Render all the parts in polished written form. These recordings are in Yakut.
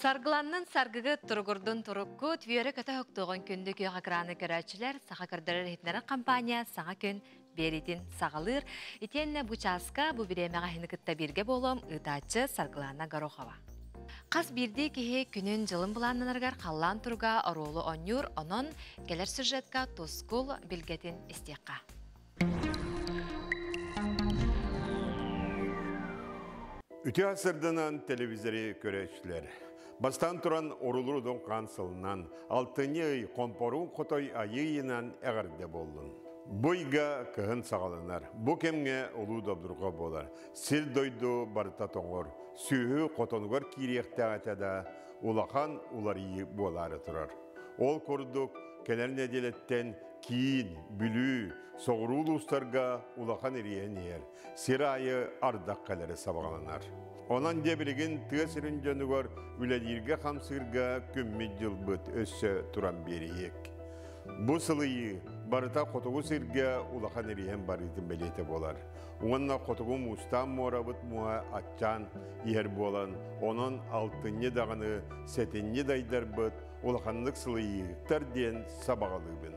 Саргыланнын саргыгыт, туругурдун туруккут, үөрэ-көтө уһуктуоҕун күндү күөх экраны көрөөччүлэр, Саха көрдөрөр иһитиннэрэр компания саҥа күн биэриитин саҕалыыр. Итиэннэ бу чааска, бу бириэмэҕэ эһини кытта бииргэ буолуом ыытааччы Саргылана Горохова. Хас биирдии киһи күнүн-дьылын былааннанарыгар халлаан туруга оруолу оонньуур, онон кэлэр сюжетка тускул билгэтин истиэххэ. Үтүө сырдынан телевизори көрөөччүлэр. Бастаан туран орулур удун хаан сылынан, алтынньы ый хомпоруун хотой айыы ыйынан эҕэрдэ буоллун. Бу ыйга кыһын саҕаланар. Бу кэмҥэ улуу добдурҕа буолар. Сир-дойду барыта тоҥор. Сүөһү хотонугар киириэхтээх этэ да, улахан уларыйыы буолаары турар. Ол курдук, кэлэр нэдиэлэттэн киин, Бүлүү, соҕуруу улуустарга улахан ириэһин иһэр, сир аайы ардах кэлэрэ сабаҕаланар. Онон дьэ билигин тыа сирин дьонугар үлэлииргэ-хамсыырга күммүт-дьылбыт өссө туран биэриһиэк. Бу сылыйыы барыта хотугу сиргэ улахан ириэһин барыытын бэлиэтэ буолар. Уонна хотугу муустаан муорабыт муоһа аччаан иһэр буолан, онон алтынньы даҕаны, сэтинньи дайдарбыт улаханнык сылыйыыһыктар диэн сабаҕалыыбын.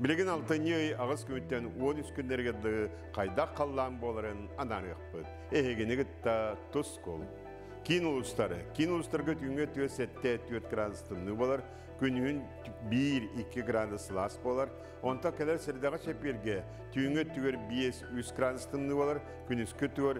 Билигин алтынньы ый аҕыс күнтэн 13 күннэригэр дылы хайдах халлаан буоларын анаарыахпыт. Эһигини кытта тускул. Киин улуустары. Киин улуустарга түүҥҥэ түөрт сэттэ түөрт градус тымныы буолар, күнүһүн 1-2 градус сылаас буолар. Онтон кэлэр сэрдэҕэ чэппиэргэ түүҥҥэ өттүгэр 5-3 градус тымныы буолар, күнүскү өттүгэр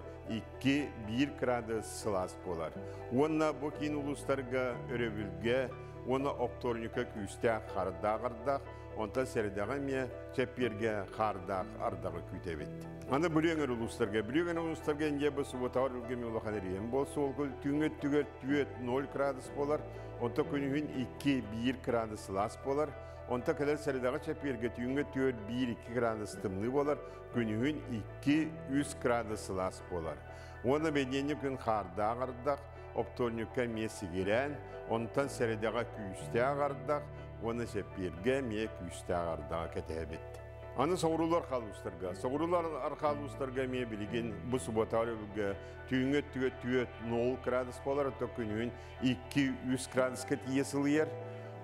2-1 градус сылаас буолар. Уонна бу киин улуустарга өрөбүлгэ уонна оптуорунньукка күүстээх хардаах ардах, онтон сэрэдэҕэ эмиэ чэппиэргэ хаардаах ардаҕы күүтэбит. Аны Бүлүү өҥөр улуустарга. Бүлүү өҥөр улуустарга Индия бу субботаҕар үргэми улахан эриэн буол суолгул түүҥҥү өттүгэр 4-0 градус буолар, онтон күнүһүн 2-1 градус сылаас буолар, онтон кэлэр сэрэдэҕэ чэппиэргэ түүҥҥү өттүгэр 1-2 градус тымныы буолар, күнүһүн 2-3 градус сылаас буолар. Уонна бэнидиэнньик күн хаардаах ардах, оптуорунньукка эмиэ сигирээн, онтон сэрэдэҕэ күүстээх ардах уонна сэппиэргэ эмиэ күүстээх ардаҕы кэтэһэбит. Аны соҕуруулар хаалуустарга. Соҕуруулар архаалуустарга эмиэ билигин бу суббота өрөбүлгэ түүҥҥү өттүгэр 4-0 градус буолар, оттон күнүһүн 2-3 градуска тиийэ сылыйар.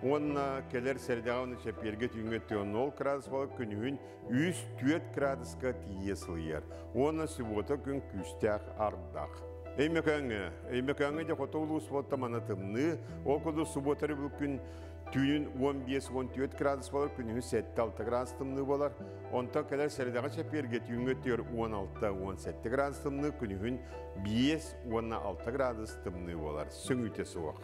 Уонна кэлэр сэрэдэҕэ уонна чэппиэргэ түүҥҥү өттүгэр 0 градус буолар, күнүһүн 3-4 градуска тиийэ сылыйар. Уонна суббота күн күүстээх ардах. Өймөкөөҥҥө. Өймөкөөҥҥө дьэ хоту улуус буолта мана тымныы. Ол курдук суббота өрөбүл күн түүнүн 15-14 градус буолар, күнүһүн 7-6 градус тымныы буолар. Онтон кэлэр сэрэдэҕэ чэппиэргэ түүҥҥү өттүгэр 16-17 градус тымныы, күнүһүн 5-6 градус тымныы буолар. Сөҥүүтэ суох.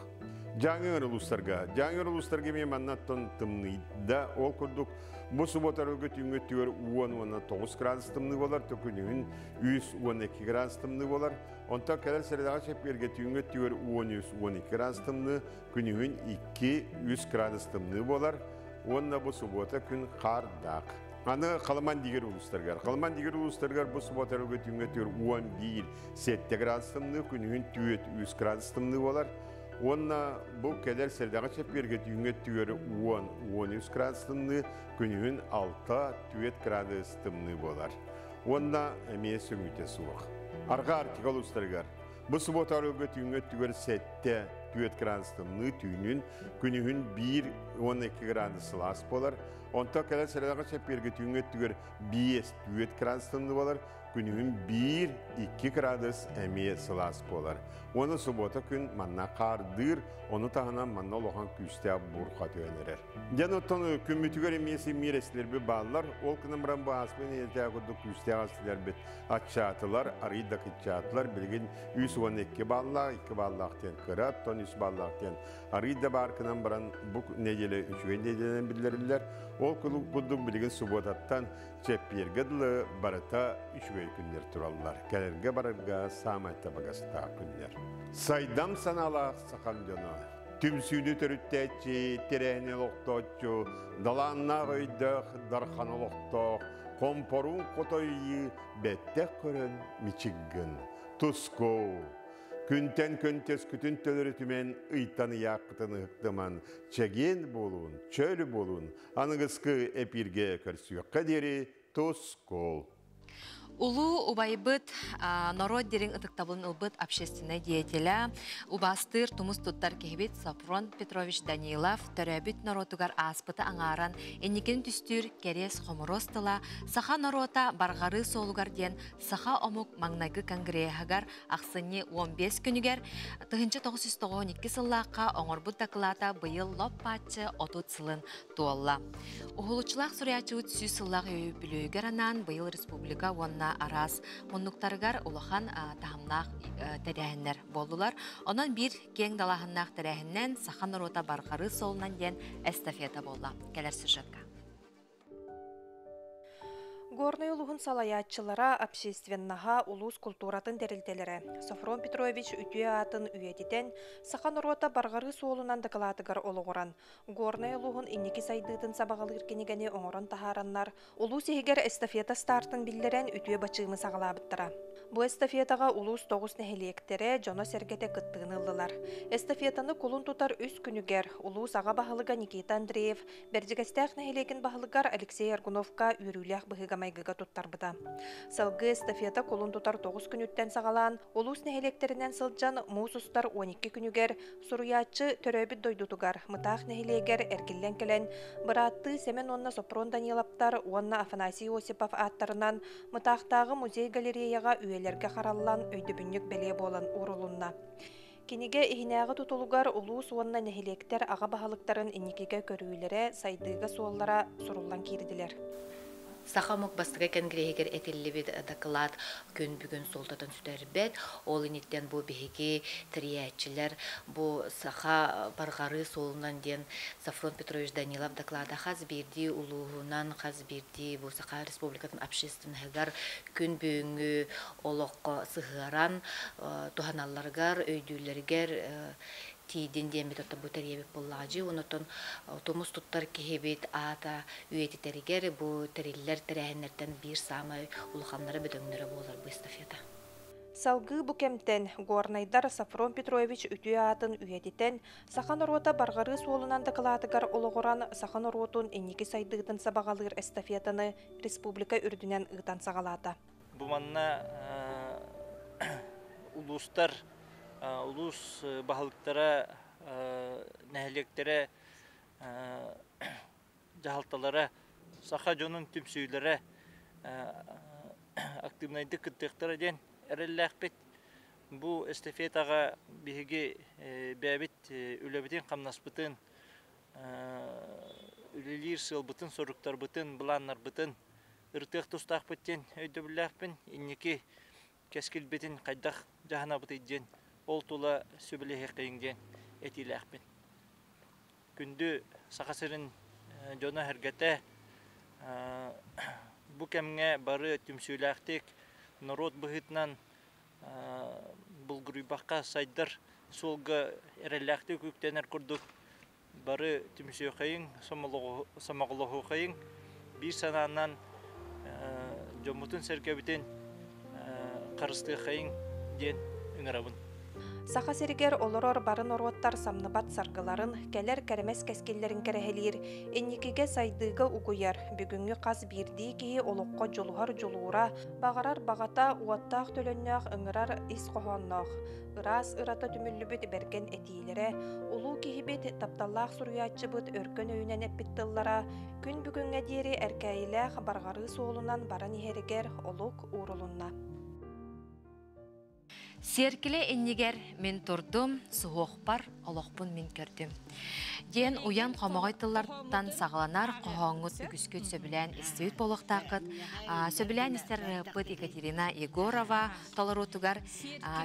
Дьааҥы улуустарга. Дьааҥы улуустарга эмиэ маннаттан тымныйда. Ол курдук бу суббота өрөбүлгэ түүҥҥү өттүгэр 10-9 градус тымныы буолар, күнүһүн 3-12 градус тымныы буолар. Онтон кэлэр сэрэдэҕэ чэппиэргэ түүҥҥү өттүгэр 13-12 градус тымныы, күнүһүн 2-3 градус тымныы буолар уонна бу субуота күн хаардаах. Аны Халыман дигэр улуустарыгар. Халыман дигэр улуустарыгар бу субуота өрөбүлгэ түүҥҥү өттүгэр 11-7 градус тымныы, күнүһүн 4-3 градус тымныы буолар. Уонна бу кэлэр сэрэдэҕэ чэппиэргэ түүҥҥү өттүгэр 10-13 градус тымныы, күнүһүн 6-4 градус тымныы буолар. Уонна эмиэ сөҥүүтэ суох. Арҕаа Арктика улуустарыгар бу субуота өрөбүлгэ түүҥҥү өттүгэр 7-4 градус тымныы, түүнүн күнүһүн 1 уонна 2 градус сылаас буолар. Онтон кэлэр сэрэдэҕэ чэппиэргэ түүҥҥү өттүгэр 5-4 градус тымныы буолар, күнүһүн 1-2 градус эмиэ сылаас буолар. Уонна субуота күн манна хаардыыр, ону таһынан манна улахан күүстээх буурҕа түһэн эрэр. Дьэн оттон күммүтүгэр эмиэ симмиир эстилэрбит бааллар. Ол гынан баран бу ааспыт нэдиэлэтээҕи курдук күүстээх эстилэрбит аччаатылар, арыый да кыччаатылар. Билигин 312 баллаах, 2 баллаах диэн кыра, оттон 3 баллаах диэн арыый да баар гынан баран бу нэдиэлэ үчүгэй нэдиэлэнэн биллэриллэр. Ол курдук билигин субуотаттан чэппиэргэ дылы барыта үчүгэй күннэр тураллар. Кэлэргэ барарга саамай табыгастаах күннэр. Сайдам санаалаах сахам дьоно түмсүүнү төрүттээччи, тэрээһини олохтооччу, далааннаах өйдөөх, дархан олохтоох, хомпоруун хотойуу бэттэх көрөн мичик гын. Тускуу! Күнтэн күн төскүтүн төлөрүтүмэн, ыйтан ыйааххытын ыһыктыман, чэгиэн буолуун, чөл буолуун, аныгыскы эпииргэ көрсүөххэ диэри тускул! Улуу убайбыт, норуот дириҥ ытыктабылын ылбыт общественнай деятеля, убаастыыр тумус туттар киһибит Софрон Петрович Данилов төрөөбүт норуотугар ааспыты аҥааран инникини түстүүр кэриэс хомуруос тыла саха норуота барҕарыы суолугар диэн саха омук маҥнайгы конгреһыгар ахсынньы 15 күнүгэр 1992 сыллаахха оҥорбут дакылаата быйыл лоп-бааччы 30 сылын туолла. Уһулуччулаах суруйааччыбыт сүүс сыллаах үбүлүөйүгэр анаан быйыл республика уонна араас муннуктарыгар улахан таһымнаах тэрээһиннэр буоллулар. Онон биир киэҥ далааһыннаах тэрээһиннэн саха норуота барҕарыы суолунан диэн эстафета буолла. Кэлэр сюжетка. Горнай улууһун салайааччылара, общественноһа, улуус култууратын тэрилтэлэрэ Софрон Петрович үтүө аатын үйэтитэн, саха норуота барҕарыы суолунан дакылаатыгар олоҕуран, Горнай улууһун инники сайдыытын сабаҕалыыр кинигэни оҥорон таһаараннар, улуус иһигэр эстафета стартын биллэрэн үтүө бачыымы саҕалаабыттара. Бу эстафетаҕа улуус тоҕус нэһилиэктэрэ, дьоно-сэргэтэ кыттыыны ыллылар. Эстафетаны кулун тутар үс күнүгэр улуус аҕа баһылыга Никита Андреев Бэрдьигэстээх нэһилиэгин баһылыгар Алексей Аргуновка үөрүүлээх быһыыга-майгыга туттарбыта. Салгыы эстафета кулун тутар тоҕус күнүттэн саҕалаан, улуус нэһилиэктэринэн сылдьан муус устар 12 күнүгэр Суруйааччы төрөөбүт дойдутугар, Мытаах нэһилиэгэр эргиллэн кэлэн, бырааттыы Сэмэн уонна Сопрун Даниловтар уонна Афанасий Осипов ааттарынан Мытаахтааҕы музей-галереяҕа үйэлэргэ хараллан өйдөбүнньүк бэлиэ буолан уурулунна. Кинигэ иһинээҕи тутулугар улуус уонна нэһилиэктэр аҕа баһылыктарын инникигэ көрүүлэрэ, сайдыыга суоллара суруллан киирдилэр. Саха омук бастакы кэнгириэһигэр этиллибит дакылаат күн бүгүн суолтатын сүтэрбэт. Ол инниттэн бу биһиги тэрийээччилэр бу саха барҕарыы суолунан диэн Софрон Петрович Данилов доклада хас биирдии улууһунан, хас биирдии бу Саха Республикатын общественноһыгар күн бүгүҥҥү олоххо сыһыаран туһаналларыгар, өйдүүллэригэр тиийдин диэммит оттон бу тэрийэбит буоллаҕа дии. Онтон тумус туттар киһибит аата үйэтитэригэр бу тэриллэр тэрээһиннэртэн биир саамай улаханнара бөдөҥнөрө буолар бу эстафета. Салгыы бу кэмтэн горнайдар Софрон Петрович үтүө аатын үйэтитэн, саха норуота барҕарыы суолунан дакылаатыгар олоҕуран саха норуотун инники сайдыытын сабаҕалыыр эстафетаны республика үрдүнэн ыытан саҕалаата. Бу манна улуустар, улуус баһылыктара, нэһилиэктэрэ, дьаһалталара, саха дьонун түмсүүлэрэ актыыбынайдык кыттыахтара диэн эрэллээхпит. Бу эстафетаҕа биһиги бэйэбит үлэбитин-хамнаспытын, үлэлиир сыалбытын-соруктарбытын, былааннарбытын ырытыах тустаахпыт диэн өйдөбүллээхпин. Инники кэскилбитин хайдах дьаһанабытый диэн ол тула сүбэлэһиэххэйиҥ диэн этиилээхпин. Күндү Саха сирин дьоно-сэргэтэ бу кэмҥэ бары түмсүүлээхтик норуот быһыытынан булгуруйбакка сайдар суолга эрэллээхтик үктэнэр курдук бары түмсүөххэйиҥ, сомоҕолоһуоххайыҥ, биир санаанан дьоммутун-сэргэбитин харыстыаххайыҥ диэн ыҥырабын. Саха сиригэр олорор бары норуоттар самныбат саргыларын, кэлэр кэрэмэс кэскиллэрин кэрэһэлиир, инникигэ сайдыыга угуйар, бүгүҥҥү хас биирдии киһи олоххо дьулуһар дьулуура, баҕарар баҕата уоттаах-төлөннөөх ыҥырар ис хоһоонноох, ыраас ырата түмүллүбүт бэргэн этиилэрэ, улуу киһибит, тапталлаах суруйааччыбыт өркөн өйүнэн эппит тыллара күн бүгүҥҥэ диэри эркээйилээх барҕарыы суолунан баран иһэригэр олук уурулунна. Сиэркилэ иннигэр мин турдум, суһуохпар олохпун мин көрдүм. Диэн уйан хомоҕой тыллартан саҕаланар хоһооҥҥут үгүскүт сөбүлээн истибит буолуохтааххыт. Сөбүлээн истэр ырыаппыт Екатерина Егорова толоруутугар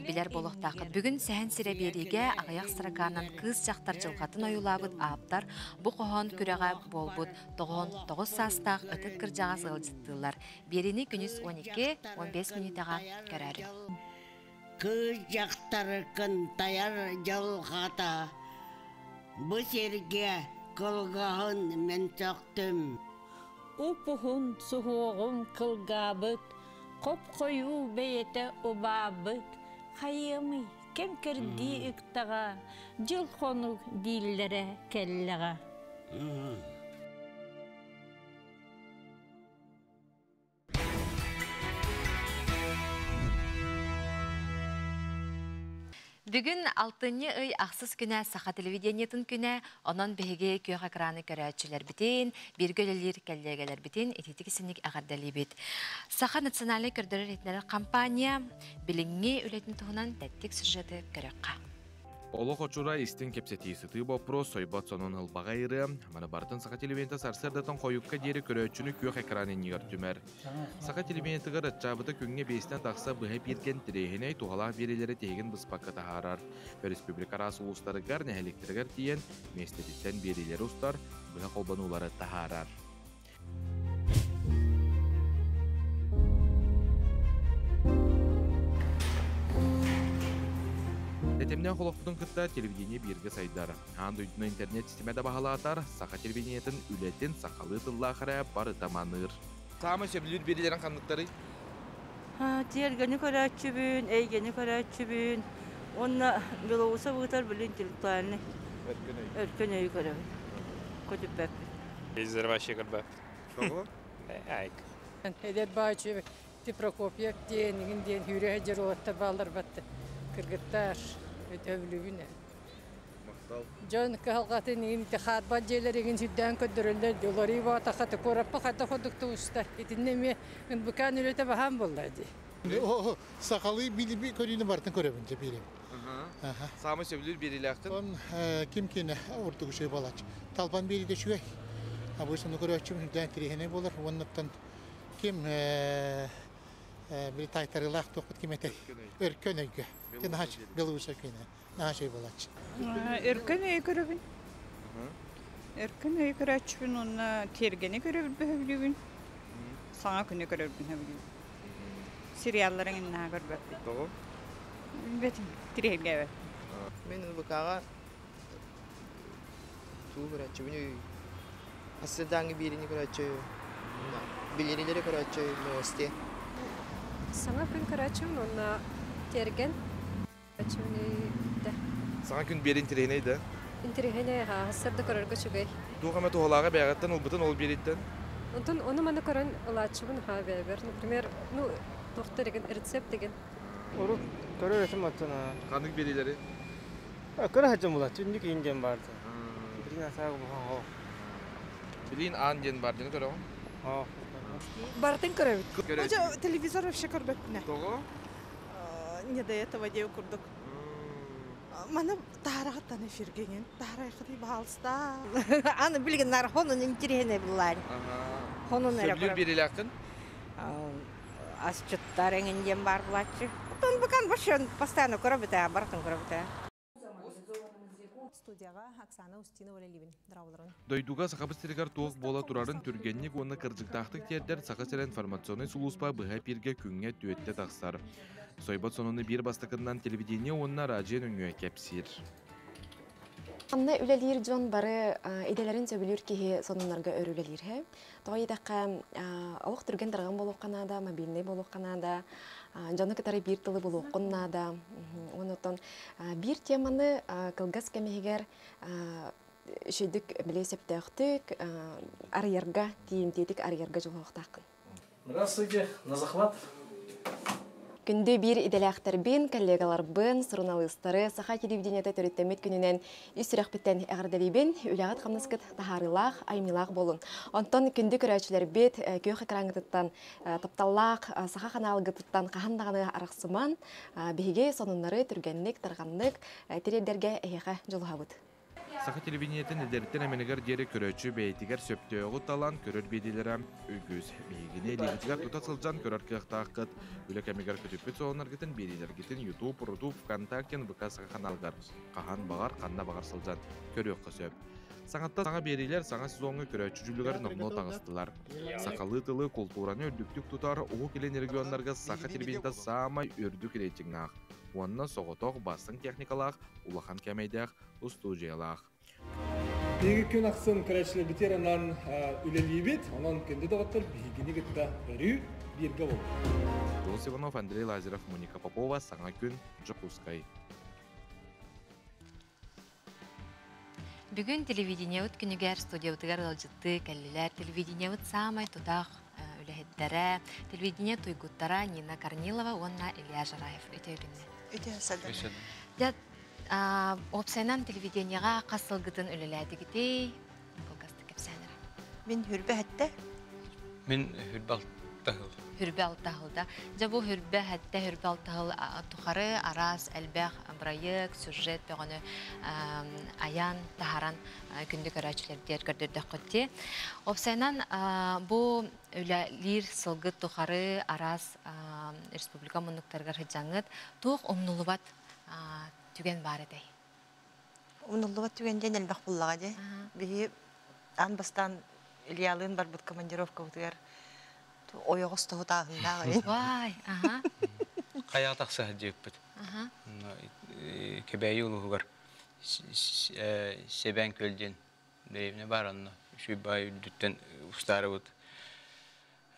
билэр буолуохтааххыт. Бүгүн Сэһэн сирэ биэриигэ аҕыйах строканан кыыс-дьахтар дьылҕатын ойуулаабыт ааптар бу хоһоон күрэҕэ буолбут 99 саастаах ытык кырдьаҕас ыалдьыттыыллар. Биэриини күнүс 12-15 мүнүүтэҕэ көрөөрү. Кыыс дьахтар кынтайар дьылҕата бу сиргэ кылгаһын мин сөхтүм. Уп-уһун суһуоҕум кылгаабыт, хоп-хойуу бэйэтэ убаабыт, хайыамый, кэм кэрдии ыктаҕа, дьыл-хонук дииллэрэ кэллэҕэ. Бүгүн алтынньы ый ахсыс күнэ Саха телевидениетын күнэ, онон биһиги күөх экраны көрөөччүлэрбитин, бииргэ үлэлиир кэллиэгэлэрбитин итиитик синник эҕэрдэлиибит. Саха национальнай көрдөрөр иһитиннэрэр компания билиҥҥи үлэтин туһунан тэттик сюжеты көрүөххэ. Олох очура истиҥ кэпсэтии, сытыы боппуруос, сойбот сонун ылбаҕай ырыа, маны барытын Саха телевидениета сарсыардаттан хойукка диэри көрөөччүнү күөх экран иннигэр түмэр. Саха телевидениетыгар аччаабыта күҥҥэ биэстэн тахса быһа бииргэн тириэһинэй туһалаах биэриилэри тиһигин быспакка таһаарар. Өрөспүүбүлүкэ араас улуустарыгар, нэһилиэктэригэр тиийэн миэстэтиттэн биэриилэри устар, быһа холбонуулары таһаарар. Тэтимнээх олохпутун кытта телевидение бииргэ сайдар. Аан дойдуну интернет ситимэ да баһылаатар, саха телевидениетын үлэтин сахалыы тыллаах эрэ барыта маныыр. Саамай сөбүлүүр биэриилэрин ханныктарый? Тиэргэни көрөөччүбүн, эйгэни көрөөччүбүн уонна Белоусов ыытар били интеллектуальный өркөн өйү көрөбүн. Көтүппэппин. Телевизор вообще көрбөппүт. Тоҕо? Айк. Эдэр баачы ти Прокопьев диэн, игин диэн сүүрэ сылдьар уолаттар бааллар батты. Кыргыттар өтөбүлүбүн. Дьон кыһалҕатын игин ити хаарбат дьиэлэр игин сүрдээн көрдөрөллөр дии. Уларыы буотаха куораппа хайдах курдук тубуста. Итиннэ эмиэ НБК-н үлэтэ баһаам буолла дии. Сахалыы билими көрүүнү барытын көрөбүн дьэ биэрим. Саамай сөбүлүүр биэриилээхтин? Он ким киэнэ ордук үчүгэй буолааччы. Талбан биэриитэ үчүгэй. Обычно көрөөччүм үрдээн тириэһинэй буолар. Уоннаттан ким били таайтарыылаах туохпут ким этэй? Өркөн өйгө. Белоусов киэнэ. Наһаа үчүгэй буолааччы. Өркөн өйү көрөбүн. Өркөн өйү көрөөччүбүн уонна тиэргэни көрөбүн бөһөбүлүүбүн. Саҥа күнү көрөрбүн сөбүлүүбүн. Сериалларын иннаha көрбөппүн. Тоҕо? Билбэтим, тириһиргээбэт. Мин НБК-ҕа туу көрөөччүбүн Ассыдааҥы биэриини көрөөччү, билиэнилэри көрөөччү новости. Саҥа күн көрөөччүбүн уонна тиэргэн Саҥа күн биэрин интэриэһинэй да? Интэриэһинэй аһаҕастар да көрөргө үчүгэй. Туох эмэ туһалааҕы бэйэҕиттэн ылбытын ол биэриттэн? Онтон ону-маны көрөн ылааччыбын аһаа бэйэбэр. Например, ну, туохта деген рецепт деген. Урут көрөр этим оттон. Ханнык биэриилэри? Көрө сылдьан булааччы, үннүк иин диэн баарда. Билигин асаага бухан хоо. Билигин аан диэн баар диэн көрөҕүн? Хоо. Барытын көрөбүт. Телевизор вообще көрбөппүнэ. Тоҕо? Не до этого диэ курдук. Маны таарахаттан эфиргеңин, таарайхаты баалста. Аны билигин нар хонун интересне буллар. Хонун эрэ Сөбүлүүр биэриилээххин? Асчыттар эҥин диэн баар булааччы. Оттон букан вообще постоянно көрөбүт ээ, барытын көрөбүт ээ. Студияға Оксана Устинова үлэлиибин. Дорооболорун. Дойдуга Сахабыт сиригэр туох буола турарын түргэнник уонна кырдьыктаахтык тиэрдэр Саха сирэ информационнай сулууспа быһа эпииргэ күҥҥэ түөттэ тахсар. Сойбот сонуну биир бастакыннан телевидение уонна радио нөҥүө кэпсиир. Манна үлэлиир дьон бары идэлэрин сөбүлүүр киһи сонуннарга өр үлэлиир һэ. Тоҕо диэтэххэ, олох түргэн тарҕан буолуохха наада, мобильнай буолуохха наада, дьону кытары биир тылы булуоххун наада. Уонна оттон биир теманы кылгас кэм иһигэр үчүгдүк билиэ сөптөөхтүк арыйарга, тиийимтиэтик арыйарга дьулуһуохтааххын. Здравствуйте, на захват. Күндү биир идэлээхтэрбин, коллегаларбын, суруналыыстары Саха телевидениета төрүттэммит күнүнэн үс сүрэхпиттэн эҕэрдэлиибин, үлэҕит хамнаскыт таһаарыылаах, айымньылаах буолун. Онтон күндү көрөөччүлэрбит күөх экраҥҥытыттан тапталлаах саха ханаалгытыттан хаһан даҕаны арахсыман, биһиги сонуннары түргэнник, тарҕаннык тириэрдэргэ эһиэхэ дьулуһабыт. Саха телевидениетин эдэриттэн эмэнигэр диэри көрөөччү бэйэтигэр сөптөөҕү талан көрөр биэриилэрэ үгүс. Биһигини илиибитигэр тута сылдьан көрөр кыахтааххыт. Үлэ кэмигэр көтүппүт сонуннаргытын биэриилэргитин YouTube, Рутуб, ВКонтакте, НВК Саха ханаалыгар хаһан баҕар, ханна баҕар сылдьан көрүөххэ сөп. Саҥаттан саҥа биэриилэр саҥа сезоҥҥа көрөөччү дьүүлүгэр номнуо таҕыстылар. Сахалыы тылы, култуураны үрдүктүк тутар Уһук Илин регионнарга саха телевидениета саамай үрдүк рейтиҥнаах уонна соҕотох бастыҥ техникалаах, улахан кээмэйдээх устуудьуйалаах. Биһиги күн ахсын көрөөччүлэрбитигэр анаан үлэлиибит, онон күндү доҕоттор биһигини кытта өрүү бииргэ буолуҥ. Дос Иванов, Андрей Лазарев, Моника Попова, Саҥа күн, Дьокуускай. Бүгүн телевидениебыт күнүгэр студиябытыгар ыалдьыттыы кэллилэр. Телевидениебыт саамай тутаах үлэһиттэрэ, телевидение туйгуттара Нина Корнилова уонна Илья Жараев. Үтүө күннэр. Үтүө садан. Дьэ, уопсайынан телевидениеҕа хас сылгытын үлэлээтигитий? Кылгастык кэпсээн эрэ. Мин хүрбэ хэттэ. Мин хүрбэ алта сыл. Хүрбэ алта сылда. Дьэ бу хүрбэ хэттэ, хүрбэ алта сыл тухары араас элбэх бырайыак, сюжет бөҕөнү айан, таһаран күндү көрөөччүлэрдиэр көрдөрдөххүт дии. Уопсайынан бу үлэлиир сылгыт тухары араас республика муннуктарыгар сылдьаҥҥыт туох умнуллубат түгэн баар этэй? Умнуллубат түгэн диэн элбэх буллаҕа дии. Биһи аан бастаан Ильялыын барбыт командировкабытыгар ойоҕос тоһутааһыннаах эбит. Вай, аха. Хайаҕа тахса сылдьыбыппыт. Кэбээйи улууһугар Сэбээн күөл диэн дэриэбинэ баар онно үчүгэй баай үрдүттэн устаарыбыт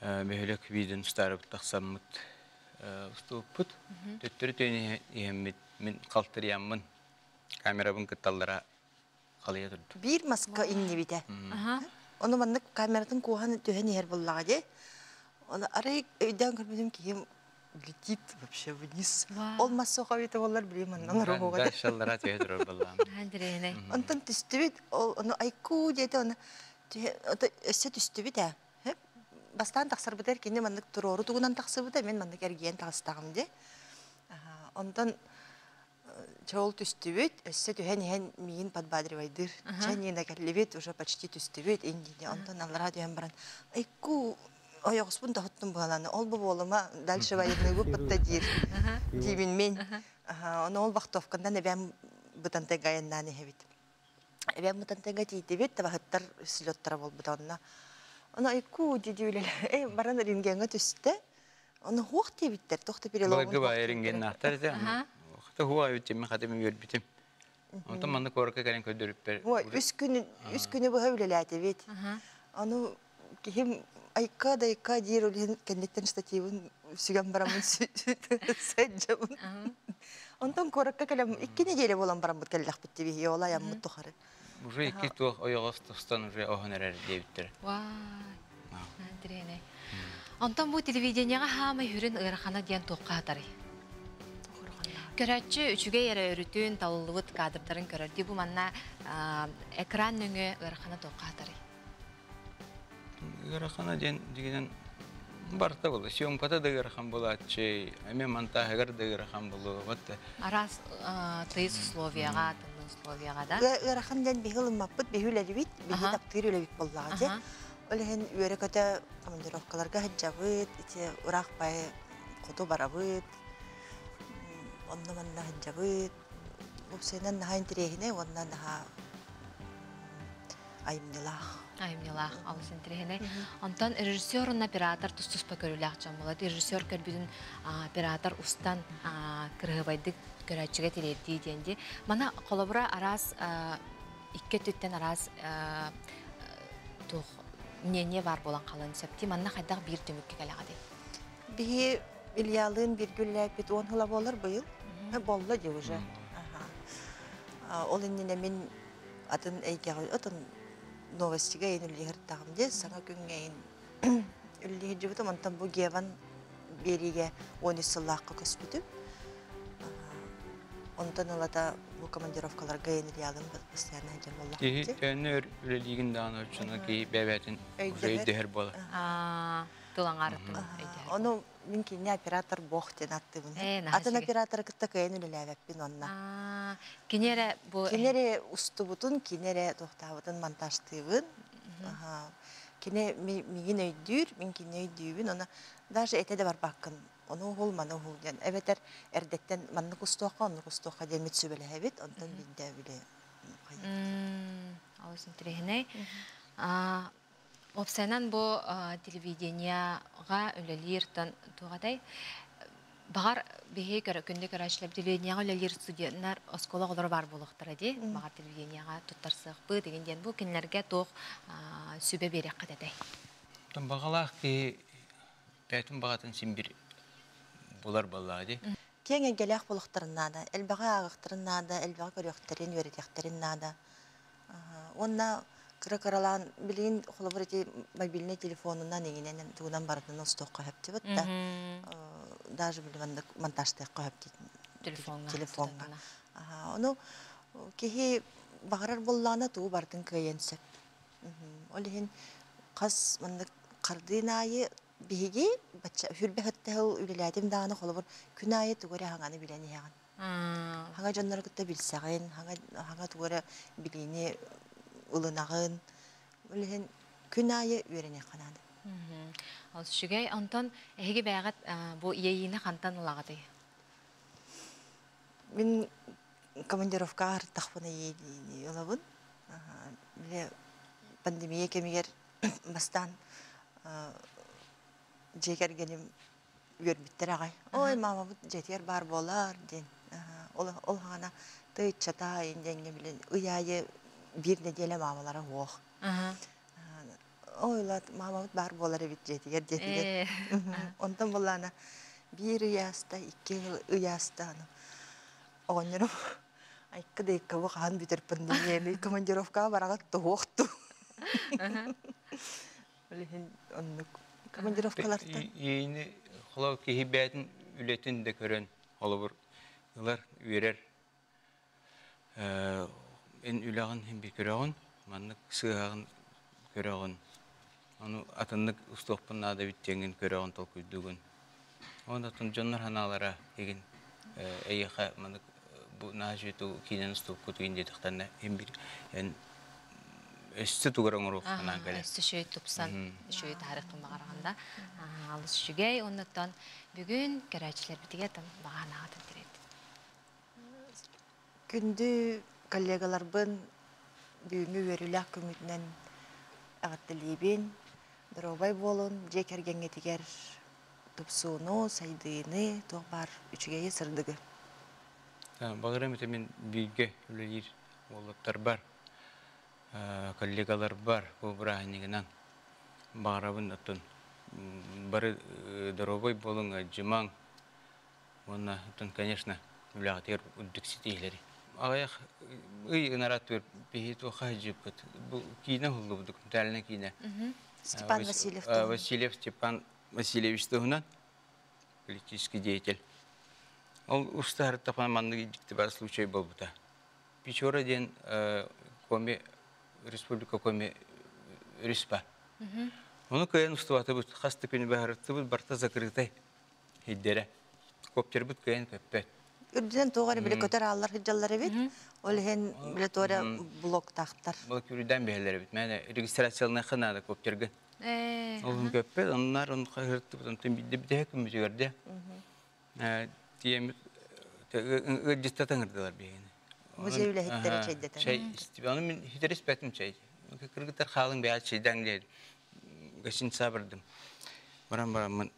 бөһүөлэк биирдэн устаарыбыт тахсаммыт устубуппут. Төттөрү төйөн иһэммит мин халтырыйаммын камерабын кытталлара халыйа турдум. Биир маска иҥнибитэ. Ону маннык камератын куоһан түһэн иһэр буоллаҕа дии. Ону арай өйдөөн көрбүтүм киһим летит вообще вниз. Ол мас суох эбитэ буоллар билим манна олоруоҕа. Дальшаллара түһэ турар буоллаҕым. Онтон түстүбүт, ол ону айкуу диэтэ, ону өссө түстүбүт ээ. Бастаан тахсарбытыгар кини маннык туруору тугунан тахсыбыта, мин маннык эргийэн таҕыстаҕым дии. Онтон чоол түстүбүт, өссө түһэн иһэн миин подбадривайдыыр. Чэ, Нина кэллибит, уже почти түстүбүт, индине. Онтон аллараа түһэн баран, айкуу ойоҕоспун тоһуттум быһалааны. Ол бу буолума, дальше военныйбыт бытта диир. Диибин мин. Ону ол вахтовкандан эбэм Бытантайга айаннаан иһэбит. Эбэм Бытантайга тиийдибит, табаһыттар слеттара буолбута онно. Ону айкуу дии үлэлэ. Баран рентгеҥҥэ түстэ. Ону хуох диэбиттэр, туох да переломун Былыргы баайы рентгеннаахтар этэ. Хата хуа эбит хата мин үөрбүтүм. Онтон манна куоракка кэлэн көрдөрүппэр. Үс күн үс күнү быһа үлэлээтибит. Ону киһим айка да айка диир ол кэнниттэн штативын сүгэн бараммын сылдьабын. Онтон куоракка кэлэн икки неделя буолан бараммыт кэллэхпит тибиһи ол айаммыт тухары. Уже икки туох ойоҕос тустан уже оһон эрэр диэбиттэр. Вай. Интириэнэй. Онтон бу телевидениеҕа хаамай хүрүн ыарахана диэн туохха хатарый? Көрөөччү үчүгэй эрэ өрүтүн, талыллыбыт кадрдарын көрөр. Дии бу манна экран нөҥүө ыарахана туохха хатарый? Ыарахана диэн дигинэн барыта буолла. Съемката да ыарахан буолааччы, эмиэ монтажыгар да ыарахан буолуо. Вот Араас тыйыс условияҕа, тымныы условияҕа да. Ыарахан диэн биһи ылыммаппыт, биһи үлэлибит, биһи таптыыр үлэбит буоллаҕа дии. Ол иһин үөрэ-көтө командировкаларга сылдьабыт, ити ыраах бай хоту барабыт, онно-манна сылдьабыт. Уопсайынан наһаа интэриэһинэй уонна наһаа айымньылаах. Айымньылаах, олус интэриэһинэй. Онтон режиссер уонна оператор тус-туспа көрүүлээх дьон буолар. Режиссер көрбүтүн оператор устан кырыһыбайдык көрөөччүгэ тириэрдии диэн дии. Мана холобура араас икки өттүттэн араас туох мнение баар буолан хаалан сөп дии. Манна хайдах биир түмүккэ кэлэҕитий? Биһи Ильялыын бииргэ үлэлээппит уон сыла буолар быйыл. Болла дии уже. Ол иннинэ мин атын эйгэҕэ атын новостига эйин үллэһэртэҕим дии саҥа күҥҥэ эйин үллэһирдьибитим онтон бу Геван биэриигэ 13 сыллаахха көспүтүм онтон ылата бу командировкаларга эйин Ильялын постоянно сылдьар буоллахпыт Киһи төөннө өр үлэлиигин даҕаны оччоно киһи бэйэбээтин уже өйдөһөр буолар. Тыл аҥаарыттан өйдөһөр. Ону мин кинини оператор бог диэн ааттыыбын. Атын операторы кытта кыайан үлэлээбэппин онно. Кини эрэ бу Кини эрэ устубутун, кини эрэ туохтаабытын монтажтыыбын. Кини миигин өйдүүр, мин кинини өйдүүбүн. Ону даже этэ да барбаккын. Ону уһул, маны уһул диэн. Эбэтэр эрдэттэн маннык устуохха, оннук устуохха диэммит сүбэлэһэбит. Онтон биирдэ били Олус интэриэһинэй. Уопсайынан бу телевидениеҕа үлэлиир туох этэй? Баҕар биһи күндү көрөөччүлэр телевидениеҕа үлэлиир студеннар оскуола оҕолоро баар буолуохтара дии. Баҕар телевидениеҕа туттарсыахпыт деген диэн бу кинилэргэ туох сүбэ биэриэххит этэй? Баҕалаах киһи бэйэтин баҕатын син бир булар буоллаҕа дии. Киэҥ эйгэлээх буолуохтарын наада, элбэҕи ааҕыахтарын наада, элбэҕи көрүөхтэрин, үөрэтиэхтэрин наада. Уонна кыра-кыралаан билигин холобур ити мобильнай телефонунан иҥинэн тугунан барытын устуохха сөп да даже били маннык монтажтыахха сөп. Телефоҥҥа. Телефоҥҥа. Ону киһи баҕарар буоллаҕына тугу барытын кыайан сөп. Ол иһин хас маннык хардыын аайы биһиги бачча хүрбэ сыл үлэлээтим даҕаны холобур күн аайы тугу эрэ хаҥаны билэн иһэҕин. Хаҥа дьоннору кытта билсэҕин, хаҥа тугу эрэ билиини ылынаҕын. Ол иһин күн аайы үөрэниэххэ наада. Ол үчүгэй. Онтон эһиги бэйэҕит бу иэйиини хантан ылаҕытый? Мин командировкаҕа ырыттахпына иэйиини ылабын. Бile пандемия кэмигэр бастаан дьиэ кэргэним үөрбүттэр аҕай. Ой, маамабыт дьиэтигэр баар буолар диэн. Ол ол хаана тыйчата диэҥҥэ билин ый аайы биир нэдиэлэ маамалара суох. Ой, лат маамабыт баар буолар эбит дьиэтигэр диэтилэр. Онтон буллаана биир ый ааста, икки ый ааста оҕонньорум айка да иккабы хаһан бүтэр пандемияны командировкаҕа бараҕыт туһуохту. Ол иһин оннук командировкалартан. Иэйини холобур киһи бэйэтин үлэтин да көрөн холобур ылар, үөрэр. Эн үлэҕин иһин би көрөҕүн, маннык сыаһаҕын көрөҕүн. Ону атыннык устуохпун наада эбит диэҥҥин көрөҕүн, толкуйдуугун. Онон атын дьоннор санаалара игин эйиэхэ маннык бу наһаа үчүгэй киинэн устубуккут игин диэтэхтэринэ иһин бир эн өссө тугар оҥоруох санаан кэлэр. Өссө үчүгэй тупсан, үчүгэй таарыххын баҕараҕын да. Алыс үчүгэй. Оннуттан бүгүн көрөөччүлэрбитигэр там баҕа санааҕытын тириэрдим. Күндү коллегаларбын бүгүҥҥү үөрүүлээх күммүтүнэн эҕэрдэлиибин. Доруобай буолун, дьиэ кэргэҥҥитигэр тупсууну, сайдыыны, туох баар үчүгэйи, сырдыгы. Баҕарам этэ мин бииргэ үлэлиир уолаттарбар, коллегаларбар бу бырааһынньыгынан баҕарабын оттон бары доруобай буолуҥ, ыалдьымаҥ уонна оттон, конечно, үлэҕитигэр үрдүк ситиһиилэри. Аҕыйах ый ынарааттыгар биһи туохха сылдьыппыт. Бу киинэ уһуллубут, документальнай киинэ. Степан Васильев. Васильев Степан Васильевич туһунан политический деятель. Ол устаһарыттахпына маннык дьикти бар случай буолбута. Печора диэн Коми республика Коми Риспа. Ону кыайан устубатыбыт, хас да күнү баһарыттыбыт, барта закрытай хиддэрэ. Коптербут кыайан көппөт. Үрдүнэн туох эрэ били көтөр ааллар сылдьаллар эбит. Ол иһин били туох эрэ блоктаахтар. Бұл күрүдэн биһэлэр эбит. Мэне регистрацияланыахха наада коптерга. Ол көппөт, оннар он хаһыртыбыт, онтон бидде битэһэ күммүтүгэрде. Тиэмит ыалдьыттата ыҥырдылар биһигини. Музей үлэһиттэрэ чэйдэтэн. Чэй истиб. Аны мин хитерис бэтим чэй. Кыргыттар хаалыҥ бэйэ чэйдээҥ диэн гостиница бардым. Баран бараммын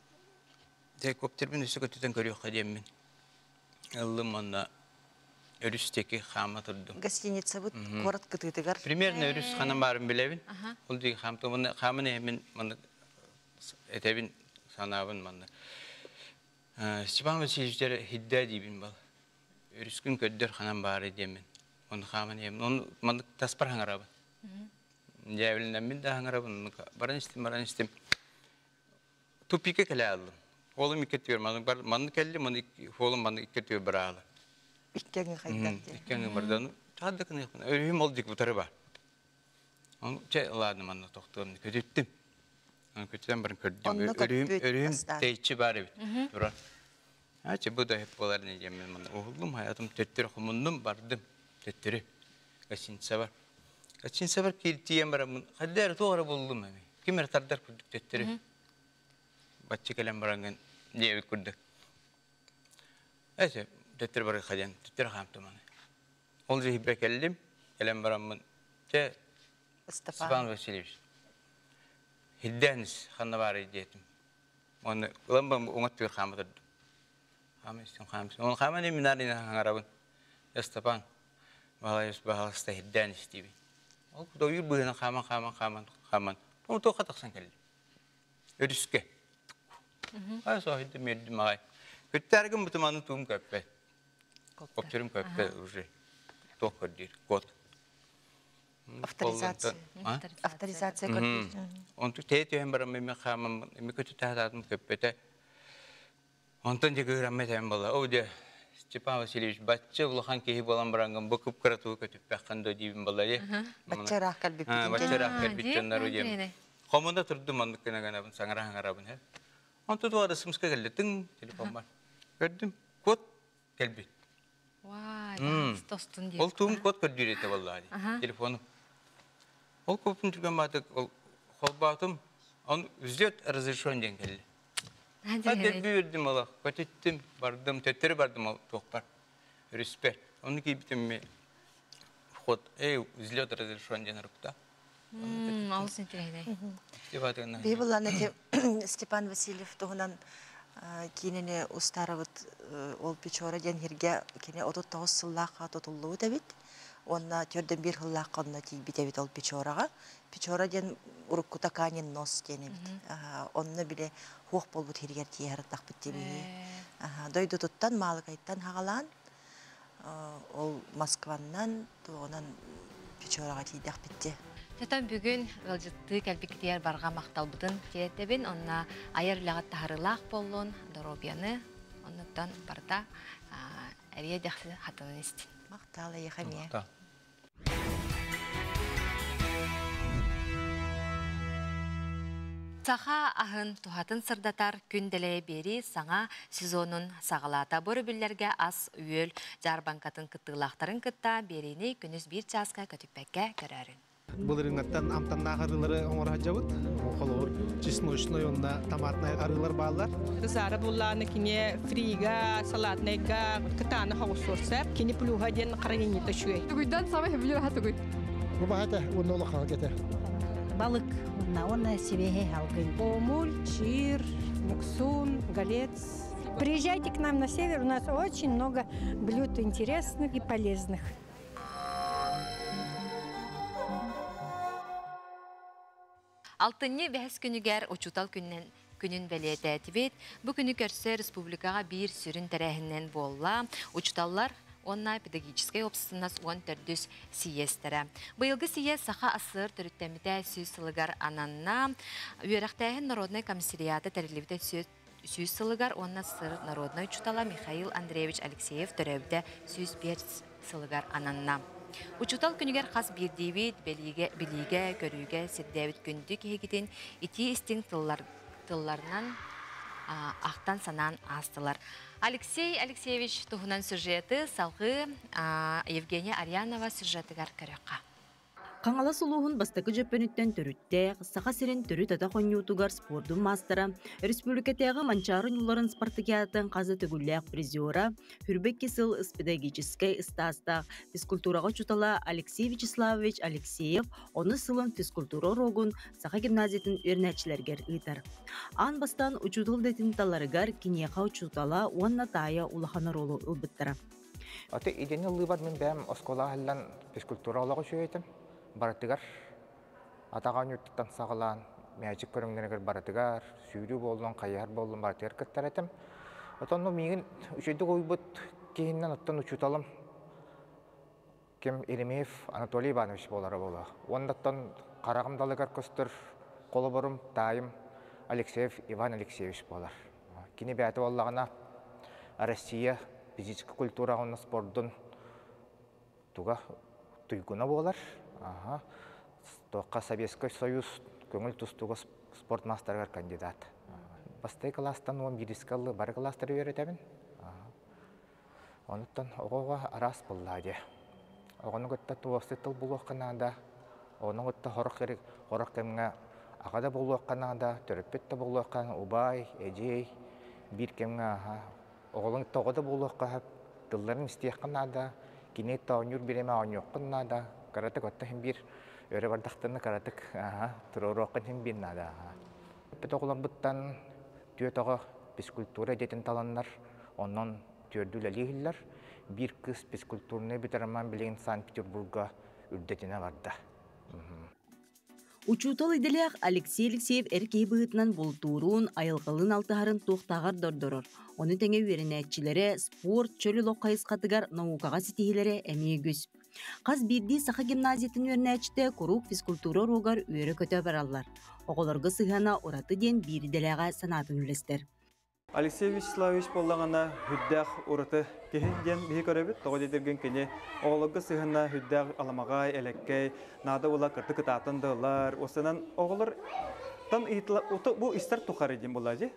Дьэ, коптербин өссө көтүтэн көрүөххэ диэммин. Ыллым уонна өрүс диэки хаама турдум. Гостиницабыт куорат кытыытыгар. Примерно өрүс ханан баарын билэбин. Ол диэки хаамтым. Уонна хааман иһэммин маннык этэбин, санаабын манна. Степан Васильевич хиддээ диибин бал. Өрүскүн көрдөр ханан баары диэммин. Оны хааман иһэммин. Оны маннык таспар хаҥарабын. Дьээбилинэммин да хаҥарабын. Баран истим, баран истим. Тупика кэлэ аллым. Холум икки түөр маннык бар маннык кэлли, маны холум маннык икки түөр бараалы. Икки аҥы хайдах диэн. Икки аҥы бардан таһа да кыныахпын. Өрүһүм ол дик бутары бар. Оны чэ ладно манна тохтуом көтүттүм. Оны көтүтэн баран көрдүм. Өрүһүм өрүһүм тэйчи бар эбит. Турар. А чэ бу да хеп болар не диэммин манна уһуллум хаятым төттөрү хомуннум бардым. Төттөрү гостиница бар. Гостиница бар кииртием бараммын. Хадда эрэ туох эрэ буллум эми. Ким эрэ тардар курдук төттөрү. Бачча кэлэн бараҥҥын диэбит курдук. Эти төттөрү барыахха диэн төттөрү хаамтым аны. Ол дьиһибэ кэллим, кэлэн бараммын чэ Степан Васильевич хиддээнис ханна баарый диэтим. Уонна ылан баран уҥа өттүгэр хаама турдум. Хаама истим, хаама истим. Оны хаама минаар хаҥарабын. Степан Баһылайыс баһалыста хиддээн истиибин. Ол ойуур быыһынан хааман хааман хааман хааман ол туохха тахсан кэллим. Өрүскэ. Ай соһуйдум үөрдүм аҕай. Күттээргин бутуманы туум көппөт. Коптерым көппөт уже. Туох көрдүүр? Код. Авторизация. Авторизация көрдүүр. Онту тээ түһэн баран мен хаамам эми көтү таһаатым көппөтө. Онтон дьэ кыырамма этэн буолла. О дьэ Степан Васильевич, бачча улахан киһи буолан бараҥҥын бу кып-кыра тугу көтүппэххин дуо диибин балари. Бачча ыраах кэлбиппитин. Бачча ыраах кэлбит дьоннору диэм. Хомуна турдум оннук гына гынабын, саҥара саҥарабын. Онтон туора сымска кэллэ, тыҥ телефоммар. Көрдүм, код кэлбит. Вай, тостун диэн. Ол туум код көрдүүр этэ буоллаҕа дии, телефону. Ол коппун түргэн баатык ол холбоотум, он взлет разрешен диэн кэллэ. Дэлби үрдүм олох, көтүттүм, бардым, төттөрү бардым ол туохпар, өрүспэр. Ону киирбитим ми вход, эй, взлет разрешен диэн рукта. Олус интэриэһинэй. Биһи буллан эти Степан Васильев туһунан киинэни устаарабыт ол Печора диэн сиргэ кини 39 сыллаахха тутуллубут эбит. Уонна төрдөн биир сыллаахха онно тиийбит эбит ол Печораҕа. Печора диэн уруккута Канин нос диэн эбит. Онно били хуох буолбут сиригэр тиийэ сырыттахпыт дии. Дойдутуттан Маалыкайтан хаҕалаан ол Москваннан туоҕунан Печораҕа тиийдэхпит дии. Тетон бүгүн ыалдьыттыы кэлбиккитигэр барҕа махталбытын тиэрдэбин. Онно айар үлэҕит таһарыылаах буоллун, доруобуйаны, оннуттан барыта эрийэ дэхси хатанан истин. Махтал эйиэхэ эмиэ. Саха аһын туһатын сырдатар күн дэлэйэ биэрии саҥа сезонун саҕалаата. Бу өрөбүллэргэ ас-үөл дьаарбаҥкатын кыттыылаахтарын кытта биэриини күнүс биир чааска көтүппэккэ көрөөрүҥ. Былырыыҥҥаттан амтаннаах арыылары оҥоро сылдьабыт. Холобур, чесночный уонна томатнай арыылар бааллар. Зара буллааны кине фрига, салатнайга кытааны хоҕусуорсап. Кини плюха диэн хранениета үчүгэй. Тугуйдан самый хөбүлүр аха тугуй? Бу баһата уонна улахан кете. Балык уонна сибиэһэй халгын. Омуль, чир, муксун, голец. Приезжайте к нам на север, у нас очень много блюд интересных и полезных. Алтынньы бэһис күнүгэр учуутал күнүнэн күнүн бэлиэтээтибит. Бу күнү көрсө республикаҕа биир сүрүн тэрээһининэн буолла. Учууталлар уонна педагогическай уопсастыбаннас 14 сийиэстэрэ. Быйылгы сийиэс Саха АССР төрүттэммитэ 100 сылыгар ананна. Үөрэхтээһин народнай комиссариата тэриллибитэ 100 сылыгар уонна СССР народнай учуутала Михаил Андреевич Алексеев төрөөбүтэ 105 сылыгар ананна. Учуутал күнүгэр хас биирдиибит бэлиигэ, билиигэ, көрүүгэ сирдээбит күндү киһигитин итии истиҥ тыллар, тылларынан ахтан-санаан аастылар. Алексей Алексеевич туһунан сюжеты салгыы Евгения Арьянова сюжетыгар көрүөххэ. Хаҥалас улууһун бастакы дьөппөнүттэн төрүттээх, Саха сирин төрүт атах оонньуутугар спордун маастара, республикатааҕы Манчаары ньууларын спартакиадатын хас да төгүллээх призера, Хүрбэкки сыл педагогическай ыстаастаах физкультураҕа учуутала Алексей Вячеславович Алексеев онус сылын физкультура уруогун Саха гимназиятын үөрэнээччилэригэр ыытар. Аан бастаан учуутал идэтин таларыгар киниэхэ учуутала уонна таайа улахан оруолу ылбыттара. Аты идени ыллыыбар мин бэйэм оскуола аһыллан физкультура олоҕу үчүгэйтим. Барытыгар атаҕа оонньууттан саҕалаан мээчик көрүҥнэригэр барытыгар сүүрүү буоллун, хайыһар буоллун барытыгар кыттар этим. Отонну миигин үчүгэйдик уйбут киһиннэн оттон учууталым ким Еремеев Анатолий Иванович буолара буолуо. Уонна оттон хараҕым далыгар көстөр холобурум таайым Алексеев Иван Алексеевич буолар. Кини бэйэтэ буоллаҕына Россия физическэй культура уонна спордун туга туйгуна буолар. Аха. Туохха Советский Союз көҥүл тустууга спорт маастарыгар кандидат. Бастакы кылаастан уон биирискэ ыллы бары кылаастары үөрэтэбин. Онуттан оҕоҕо араас буоллаа дии. Оҕону кытта туосты тыл булуохха наада. Ону кытта хорох хорох кэмҥэ аҕа да буолуохха наада, төрөппүт да буолуохха, убай, эдьиэй биир кэмҥэ аха оҕолоҥ тоҕо да буолуохха сөп, тылларын истиэххэ наада, кини оонньуур бириэмэ оонньуоххун наада, кыратык оттон иһин биир өрө бардахтарына кыратык туруоруоххун иһин биир наада. Бүт оҕолорбуттан түөрт оҕо физкультура идэтин таланнар, онон түөрдүү үлэлии иһиллэр. Биир кыыс физкультурнай бүтэр билигин Санкт-Петербурга үрдэтинэ барда. Учуутал идэлээх Алексей Алексеев эр киһи быһыытынан бултуурун, айылҕалыын алтыһарын туохтааҕар да ордорор. Ону тэҥэ үөрэнээччилэрэ спорт, чөл олох хайысхатыгар наукаҕа ситиһиилэрэ эмиэ үгүс. Хас биирдии саха гимназиятын үөрэнээччитэ куруук физкультура уруогар үөрэ-көтө бараллар. Оҕолорго сыһыана ураты диэн биир идэлээҕэ санаатын үллэстэр. Алексей Вячеславович буоллаҕына үрдээх ураты киһи диэн биһи көрөбүт. Тоҕо диэтэргин кини оҕолорго сыһына үрдээх аламаҕай, элэккэй, наада була кырты кытаатан да ылар. Осынан оҕолор тан ыйытла бу истэр тухары диэн буолла дии.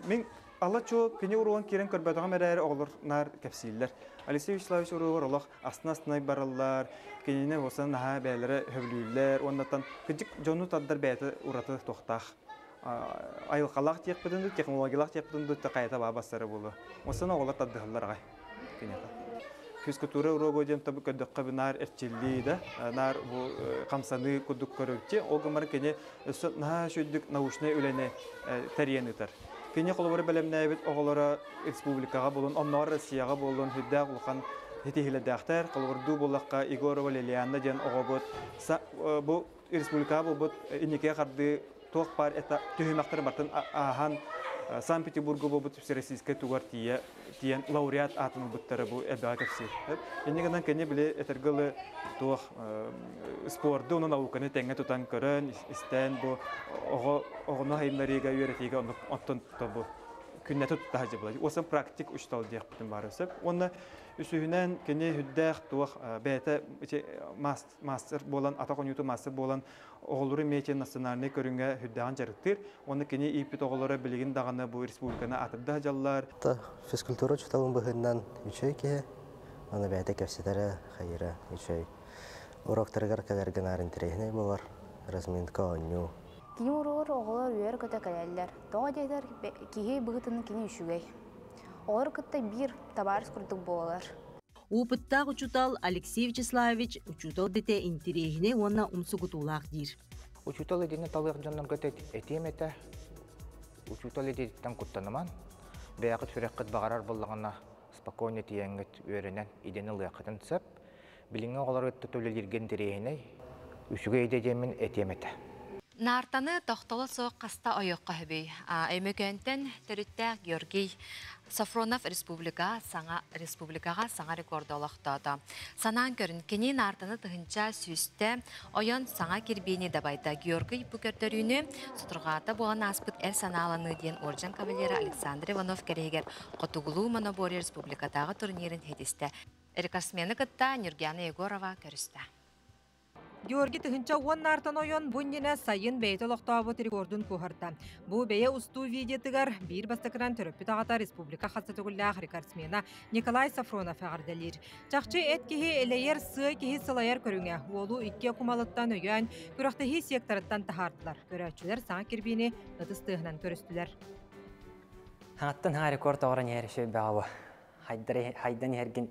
Мин ала чуо кини уруон киирэн көрбөтөҕүм эрээри оҕолор наар кэпсииллэр. Алексей Вячеславович уруогар олох астына-астына бараллар, кинини осан наһаа бэйэлэрэ сөбүлүүллэр уоннаттан кырдьык дьону тардар бэйэтэ ураты туохтаах айылҕалаах диэхпитин дуу, технологиялаах диэхпитин дуу, хайата баа бассара буолуо. Осан оҕолор тардыһаллар аҕай киниэхэ. Физкультура уруога диэн табы көрдөххө наар эрчиллии да, наар бу хамсаныы курдук көрөбүтчи. Ол гыммар кини өссө наһаа үчүгдүк научнай үлэни тэрийэн ыытар. Кини холобура бэлэмнээбит оҕолоро республикаҕа буолун, оннооҕор Россияҕа буоллун сүрдээх улахан ситиһиилэрдээхтэр. Холобурдуу буоллахха Егорова Лилианна диэн оҕобут бу республикаҕа буолбут инникигэ хардыы туох баар түһүмэхтэри бартын ааһан Санкт-Петербурга буолбут всероссийскай тугар тиийэ тиийэн лауреат аатын ылбыттара бу элбэҕи кэпсиир. Инньэ гынан кини били этэргэ дылы туох спорду уонна науканы тэҥҥэ тутан көрөн, истэн бу оҕо оҕону хайыннарыыга, үөрэтиигэ оннук оттон бу күннэтэ тутта сылдьыбыла. Уосан практик учуутал диэхпитин баара сөп. Уонна үсүһүнэн кини үрдээх туох бэйэтэ мастер буолан, атах оонньууту мастер буолан оҕолору эмиэ национальнай көрүҥҥэ үрдээҕин дьарыктыыр. Уонна кини ииппит оҕолоро билигин даҕаны бу республиканы аатырда сылдьаллар. Физкультура учууталын быһыытынан үчүгэй киһи. Аны бэйэтэ кэпсэтэрэ, хайыра үчүгэй. Уроктарыгар кэлэргэ наар интэриэһинэй буолар. Разминка оонньуу. Кини уруогар оҕолор үөр-көтө кэлэллэр. Тоҕо диэтэр, киһи быһыытынан кини үчүгэй. Оҕолор кытта биир табаарыс курдук буолар. Опыттаах учуутал Алексей Вячеславович учуутал дэтэ интэриэһинэй уонна умсугутуулаах диир. Учуутал идини талыах дьоннорго этиэм этэ. Учуутал идэтиттэн куттаныман. Бэйэҕит сүрэххит баҕарар буоллаҕына спокойно тиийэҥҥит үөрэнэн идэни ылыаххытын сөп. Билиҥҥи оҕолору кытта үлэлииргэ интэриэһинэй, үчүгэй идэ диэммин этиэм этэ. Наартаны тохтоло суох хаста ойоххо хөбүй. Өймөкөөнтөн төрүттээх Георгий Софронов республика саҥа республикаҕа саҥа рекорду олохтоото. Санаан көрүн, кини наартаны тыһынча сүүстэ ойон саҥа кирбиини дабайда. Георгий бу көрдөрүүнү сутурҕаата буолан ааспыт эр санааланыы диэн орден кавалера Александр Иванов кэриһигэр Хотугулуу моноборье республикатааҕы турнирын хитистэ. Рекордсмены кытта Нюргиана Егорова көрүстэ. Георгий 1010 наартан ойон бу иннинэ сайын бэйэтэ олохтообут рекордун куоһарда. Бу бэйэ устуу видеотыгар биир бастакынан төрөппүт аҕата республика хас төгүллээх рекордсмена Николай Сафронов эҕэрдэлиир. Чахчы эт киһи элэйэр, сыа киһи сылайар көрүҥэ. Уолу икки окумалыттан өйөөн, күрэхтэһии секторыттан таһаардылар. Көрөөччүлэр саҥа кирбиини ытыс тыаһынан көрүстүлэр. Хаҥаттан хаҥа рекорд оҕорон иһэр үчүгэй бөҕө бу. Хайдан иһэргин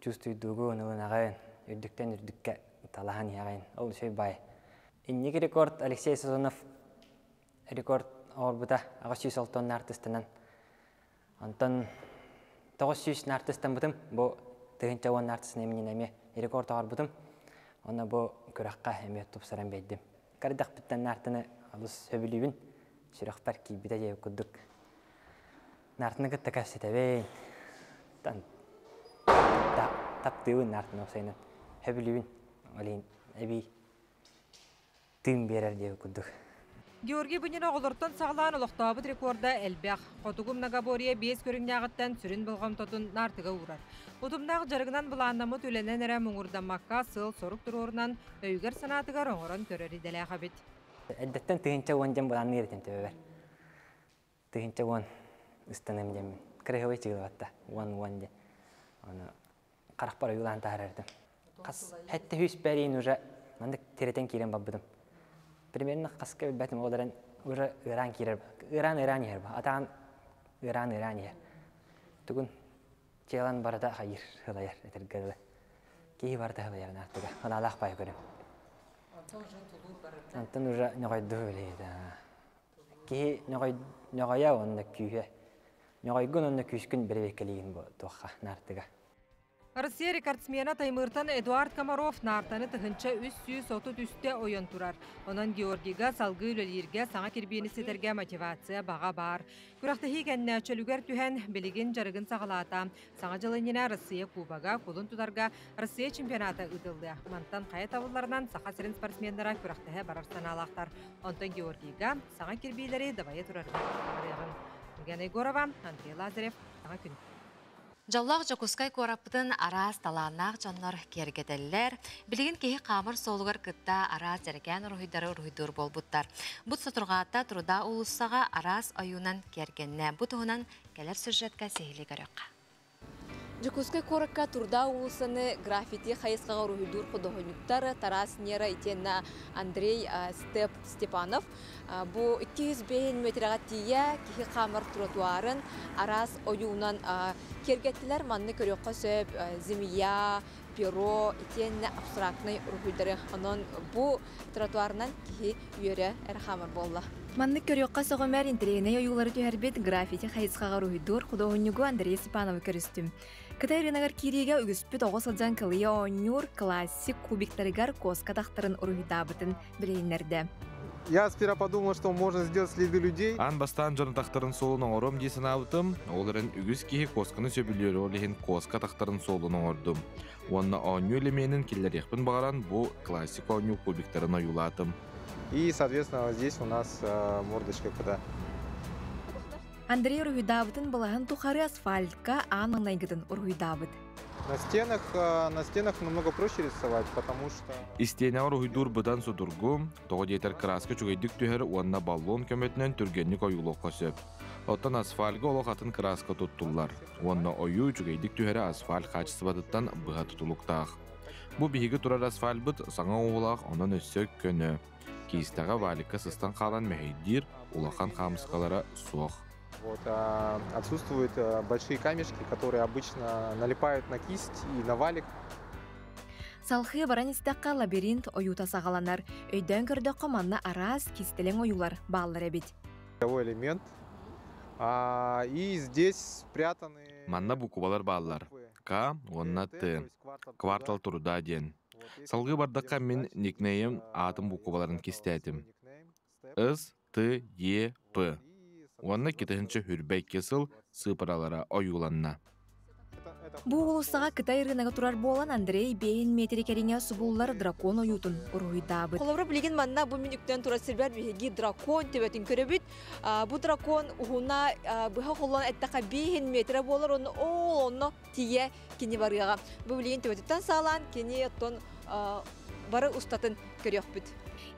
чувствуйдуугун, ылынаҕын, үрдүктэн үрдүккэ талаһан иһэҕин. Ол үчүгэй баай. Инники рекорд Алексей Сазонов рекорд оҥорбута 806 наартыстанан. Онтон 900 наартыстаммытым. Бу 1010 наартысын эминин эмиэ рекорд оҥорбутум. Онно бу күрэххэ эмиэ тупсаран биэрдим. Кырдахпыттан наартаны олус сөбүлүүбүн. Сүрэхпэр киирбитэ диэбит курдук. Наартаны кытта кэпсэтэбин. Таптыыбын наартаны уопсайынан. Сөбүлүүбүн. Ол иһин эбии тыын биэрэр диэбит курдук. Георгий Бунин оҕолортон саҕалаан олохтообут рекорда элбэх. Хотугу многоборье биэс көрүҥнээҕиттэн сүрүн болҕомтотун наартыга уурар. Утумнаах дьарыгынан былааннаммыт үлэнэн эрэ муҥурдаммакка сыал-сорук туруорунан өйүгэр-санаатыгар оҥорон көрөр идэлээх эбит. Эрдэттэн 1010 диэн былаанныыр этим төбөбөр. 1010 ыстаным диэммин. Кыраһыабай чыгылабатта. Уон-уон диэн. Ону харахпар ойуулаан таһаарар этим. Хас хэттэ үс бэриин уже маннык тирэтэн киирэн барбытым. Примерно хаска билбэтим ол эрэн уже ыараан киирэр. Ыараан-ыараан иһэр. Атаан ыараан-ыараан иһэр. Тугун чыалан барыта хайыр сылайар этэргэ дылы. Киһи барыта сылайар наартыга. Ханаалаах баайы көрүм. Онтон уже ньоҕойдуу билиһит. Киһи ньоҕойо уонна күүһэ. Ньоҕойгун уонна күүскүн бэрэбиэркэлиигин бу туохха наартыга. Россия рекордсмена Таймыртан Эдуард Комаров наартаны 1333-тэ ойон турар. Онон Георгийга салгыы үлэлииргэ саҥа кирбиини ситэргэ мотивация баҕа баар. Күрэхтэһии кэннэ чөлүгэр түһэн, билигин дьарыгын саҕалаата. Саҥа дьыл иннинэ Россия Кубога кулун тутарга Россия чемпионата ыытыллыа. Мантан хайа табылларынан Саха сирин спортсменнара күрэхтэһэ барар санаалаахтар. Онтон Георгийга саҥа кирбиилэри дабайа турарыгар барыаҕыҥ. Ульяна Егорова, Андрей Лазарев, Саҥа күн. Дьоллоох Дьокуускай куораппытын араас талааннаах дьоннор киэргэтэллэр. Билигин киһи хаамар суолугар кытта араас дьэрэкээн уруһуйдары уруһуйдуур буолбуттар. Бу сотурҕаатта Труда уулуссаҕа араас ойуунан киэргэннэ. Бу туһунан кэлэр сюжетка сиһилии көрүөххэ. Дьокуускай куоракка Турда уулуссаны граффити хайысхаҕа уруһуйдуур худуоһунньуктар Тарас Нера итиэннэ Андрей Степ Степанов бу 205 метрэҕэ тиийэ киһи хаамар тротуарын араас ойуунан киэргэттилэр. Манна көрүөххэ сөп змея, перо итиэннэ абстрактнай уруһуйдары. Онон бу тротуарынан киһи үөрэ эрэ хаамар буолла. Маннык көрүөххэ сөҕүмэр интэриэһинэй ойуулары түһэрбит граффити хайысхаҕа уруһуйдуур худуоһунньугу Андрей Степановы көрүстүм. Кытай рыногар киириигэ үгүспүт оҕо сылдьан кылыйа оонньуур классик кубиктарыгар куоска тахтарын уруһуйдаабытын билиһиннэрдэ. Я сперва подумал, что можно сделать следы людей. Аан бастаан дьон атахтарын суолун оҥоруом дии санаабытым, ол эрэн үгүс киһи куосканы сөбүлүүр, ол иһин куоска атахтарын суолун оҥордум. Уонна оонньуу элеменин киллэриэхпин баҕаран бу классик оонньуу кубиктарын ойуулаатым. И, соответственно, здесь у нас мордочка кота. Андрей уруһуйдаабытын былаһын тухары асфальтка аан маҥнайгытын уруһуйдаабыт. На стенах намного проще рисовать, потому что... Истиэнэҕэ уруһуйдуур быдан судургу, тоҕо диэтэр кырааска үчүгэйдик түһэр уонна баллон көмөтүнэн түргэнник ойуулуохха сөп. Оттон асфальга олох атын кырааска туттуллар. Уонна ойуу үчүгэйдик түһэрэ асфальт хаачыстыбатыттан быһа тутулуктаах. Бу биһиги турар асфальбыт саҥа оҥоһуулаах, онон өссө көнө. Киистэҕэ валикка сыстан хаалан мэһэйдиир улахан хаамыскалара суох. Вот, отсутствуют большие камешки, которые обычно налипают на кисть и на валик. Салхыы баран истэххэ лабиринт ойуута саҕаланар. Өйдөөн көрдөххө манна араас кистэлэҥ ойуулар бааллар эбит. Элемент. И здесь спрятаны... Манна буквалар бааллар. К уонна Т. Квартал труда диэн. Салгыы бардахха мин никнейм аатым букваларын кистээтим. С, Т, Е, П. Уонна 2022 сыл сыыпаралара ойууланна. Бу уулуссаҕа Кытай рынога турар буолан Андрей 5 метр кэриҥэ субуллар дракон ойуутун уруһуйдаабыт. Холобура билигин манна бу мин үктэн турар сирбэр биһиги дракон төбөтүн көрөбүт. Бу дракон уһуна быһа холлон эттэхэ 5 метр буолар, онно ол онно тиийэ кини барыаҕа. Бу билигин төбөтүттэн саалаан кини оттон бары устатын көрүөхпүт.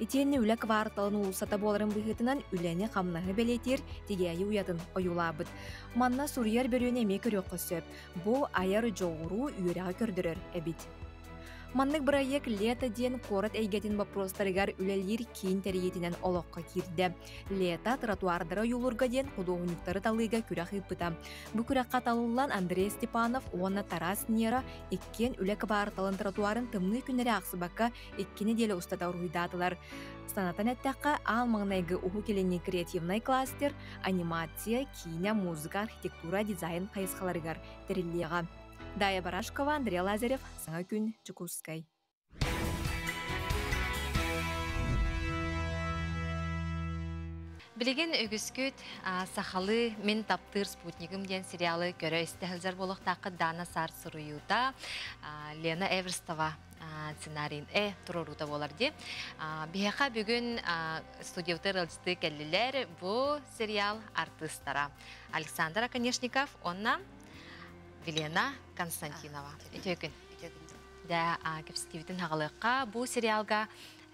Итиэннэ үлэ кварталын уулуссата буоларын быһыытынан үлэни хамнаһы бэлиэтиир тигээйи уйатын ойуулаабыт. Манна суруйар бөрүөнү эмиэ көрүөххэ сөп. Бу айар дьоҕуру үөрэҕи көрдөрөр эбит. Маннык бырайыак «Лето» диэн куорат эйгэтин боппуруостарыгар үлэлиир киин тэрийиитинэн олоххо киирдэ. «Лето» тротуардары ойуулуурга диэн худуоһунньуктары талыыга күрэх ыыппыта. Бу күрэххэ талыллан Андрей Степанов уонна Тарас Нера иккиэн үлэ кыбаарталын тротуарын тымныы күннэри аахсыбакка икки нэдиэлэ устата уруһуйдаатылар. Санатан эттэххэ, аан маҥнайгы Уһук Илиҥҥи креативнай кластер анимация, киинэ, музыка, архитектура, дизайн хайысхаларыгар тэриллиэҕэ. Дая Барашкова, Андрей Лазарев, Саҥа күн, Дьокуускай. Билигин үгүскүт сахалыы «Мин таптыыр спутнигым» диэн сериалы көрө истэ сылдьар буолуохтааххыт. Дана Сар суруйуута, Лена Эверстова сценарийын туруоруута буолар дии. Биһиэхэ бүгүн студиябытыгар ыалдьыттыы кэллилэр бу сериал артыыстара Александр Оконешников уонна Вилена Константинова. Үтүө күн. Дьэ, кэпсэтиибитин саҕалыахха. Бу сериалга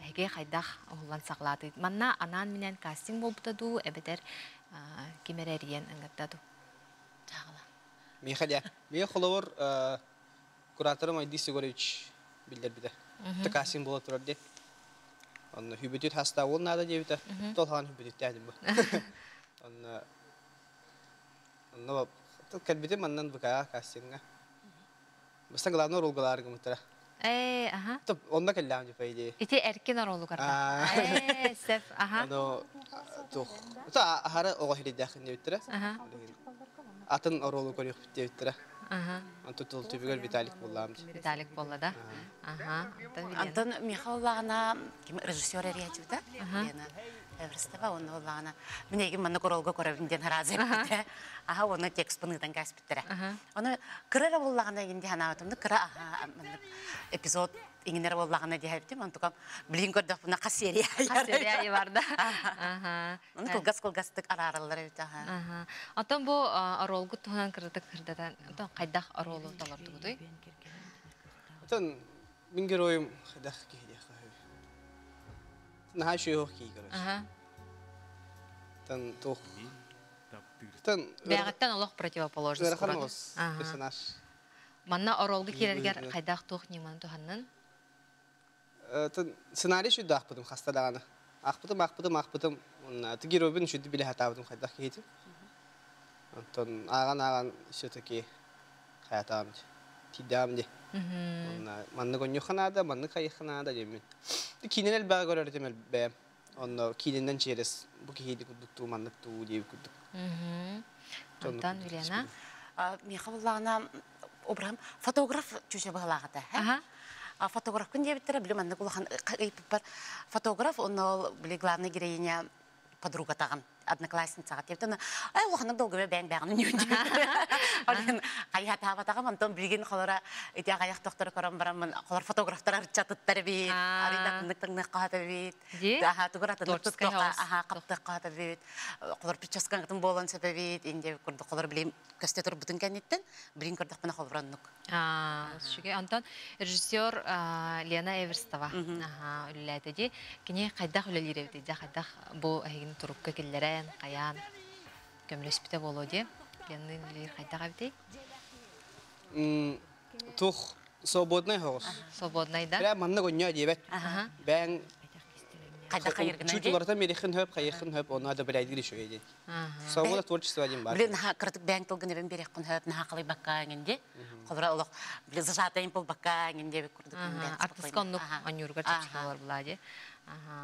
эһиги хайдах уһуллан саҕалаатыгыт? Манна анаан-минээн кастинг буолбута дуу, эбэтэр ким эрэ эрийэн ыҥырда дуу? Саҕала. Миэхэ Миэ холобур кураторым Айдис Егорович биллэрбитэ. Кастинг буола турар диэн. Онно хүбүтүт хаста ол наада диэбитэ. Тол хаан хүбүтүттээдим бу. Онно онно кэлбитим маннан ВК кастингга. Бастан главный ролгалар гымыттара. Э, аха. Топ, онно кэллэм по идее. Ити Эркин оруолугар. Сөп, аха. Оно тух. Та ахара оҕо хиридэх диэбиттэрэ. Атын оруолу көрүөх диэбиттэрэ. Онто тул түбүгэр Виталик буллаам. Виталик буолла да. Антон Михайловна ким режиссер эрийэчүтэ Лена Эверстова онно боллаҕына мин эйигин маннык оруолга көрөбүн диэн араазы эппитэ. Аха уонна текспын ыытан кээспиттэрэ. Ону кыра эрэ буоллаҕына игин дии санаабытым да кыра аха маннык эпизод иҥинэр буоллаҕына диэбитим. Онтукам билигин көрдөхпүнэ хас серия Хас серия барда. Ону кылгас-кылгастык араараллар эбит аха. Оттон бу оруолгут туһунан кыратык сырдатан, оттон хайдах оруолу толордугутуй? Оттон мин геройум хайдах киһи диэххэ Наһаа үчүгэй оһох киһи короче. Тан туох Тан Бэҕэттэн олох противоположность Ыарахан оҕус персонаж. Манна оруолга киирэргэр хайдах туох ньыманы туһаннын? Тан сценарий үчүгэй аахпытым хаста даҕаны. Аахпытым, аахпытым, аахпытым. Уонна геройбун үчүгэй билэ сатаабытым хайдах киһитин. Онтон ааҕан-ааҕан все-таки хайатаҕым дии, тиийдэҕим дии. Уонна маннык онньуохха наада, маннык хайыахха наада диэммин. Киинэни элбэҕи көрөр этим бэйэм. Онно киинэнэн через бу киһи курдук туу, маннык туу диэбит курдук. Антон, Елена? Миэхэ буллаҕына обрам фотограф чүчэ быһалаах этэ. Фотографкын диэбиттэрэ, били маннык улахан ыйыппыппар фотограф, онно ол били главный героиня подругатаҕын одноклассницаҕа тиэбит ай улаханнык долгуйа бэйэҥ бэйэҕин үнүүн диэбит хайатаабатаҕым онтон билигин холора ити аҕайах тохтору көрөн бараммын холор фотографтар арчатыттар эбит арыйдатыннык таҥныахха хата эбит аха тугур атыннык туттуохха аха хаптыахха хата эбит холор прическаҥытын буолан сөп эбит инде курдук холор билим көстө турбутун кэнниттэн билин көрдөхпүнэ холороннук Үчүгэй. Онтон режиссер Лена Эверстова үлэлээтэ дии. Кини хайдах үлэлиир эбитий? Дьэ хайдах бу эһигини турукка киллэрэн, хайаан көмөлөспүтэ буолуо дии? Ленныын үлэлиир хайдах эбитий? Тух свободный соҕус. Свободный да? Бля, маннык онньоо диэбэт. Бэйэҥ Хайдах хайыргынан Чуть уларытан биэриэххин сөп, хайыаххын сөп, ону одобряйдыыр үчүгэй диэн. Свобода творчества диэн баар. Блин, наһаа кыратык бэйэҥ тылгын эбэн биэриэххин сөп, наһаа халыйбакка эҥин дии. Холобура олох, блин, зажатайын буолбакка эҥин диэбит курдук. Артыска оннук онньууругар чэпчэки буолар булаа дии.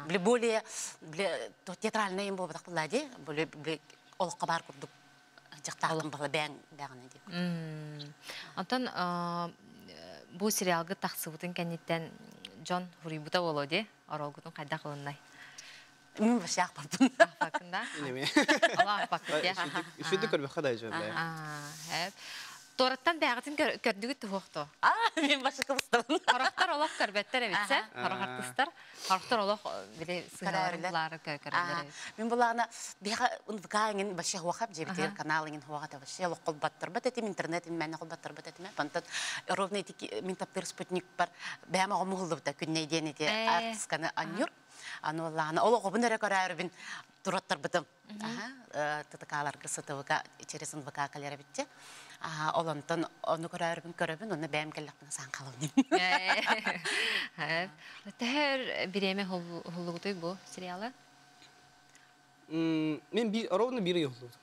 Били более, били театральный им буолбатах булаа дии. Били, били олоххо баар курдук дьахтаахтан бала бэйэҥ бэҕинэ дии. Онтон бу сериалга тахсыбытын кэнниттэн дьон хуруйбута буолуо дии. Ороолгутун хайдах ылыннай? Мин вообще ахпаппын. Ахпаккын да? Ала ахпаккын дии. Үчүгэй көрбөххө да дьон. Туораттан бэҕитин көрдүгүт туһуохто. Аа, мин башы кыбыстабын. Хорохтор олох көрбөттөр эбитсэ, хорох артыстар. Хорохтор олох били сыһыарылары көрөллөр. Мин булаана биһа НВК иҥин вообще хуахап дьиэбитигэр канал иҥин хуаҕата вообще олох холбаттарбат этим интернет иммэни холбаттарбат этим. Онтон ровно ити мин таптыыр спутникпар бэйэм оҕом уһуллубута күннэй диэн ити артысканы анньур. Аны оллаана ол оҕобун эрэ көрөөрүбүн тураттарбытым. ТТК-ларга СТВК через НВК кэлэр эбитчи. Ол онтон ону көрөөрүбүн көрөбүн, онно бэйэм кэллэхпинэ саан халабын. Төһөр бириэмэ уһуллугутуй бу сериалы? Мен ровно бир ый уһуллубутум.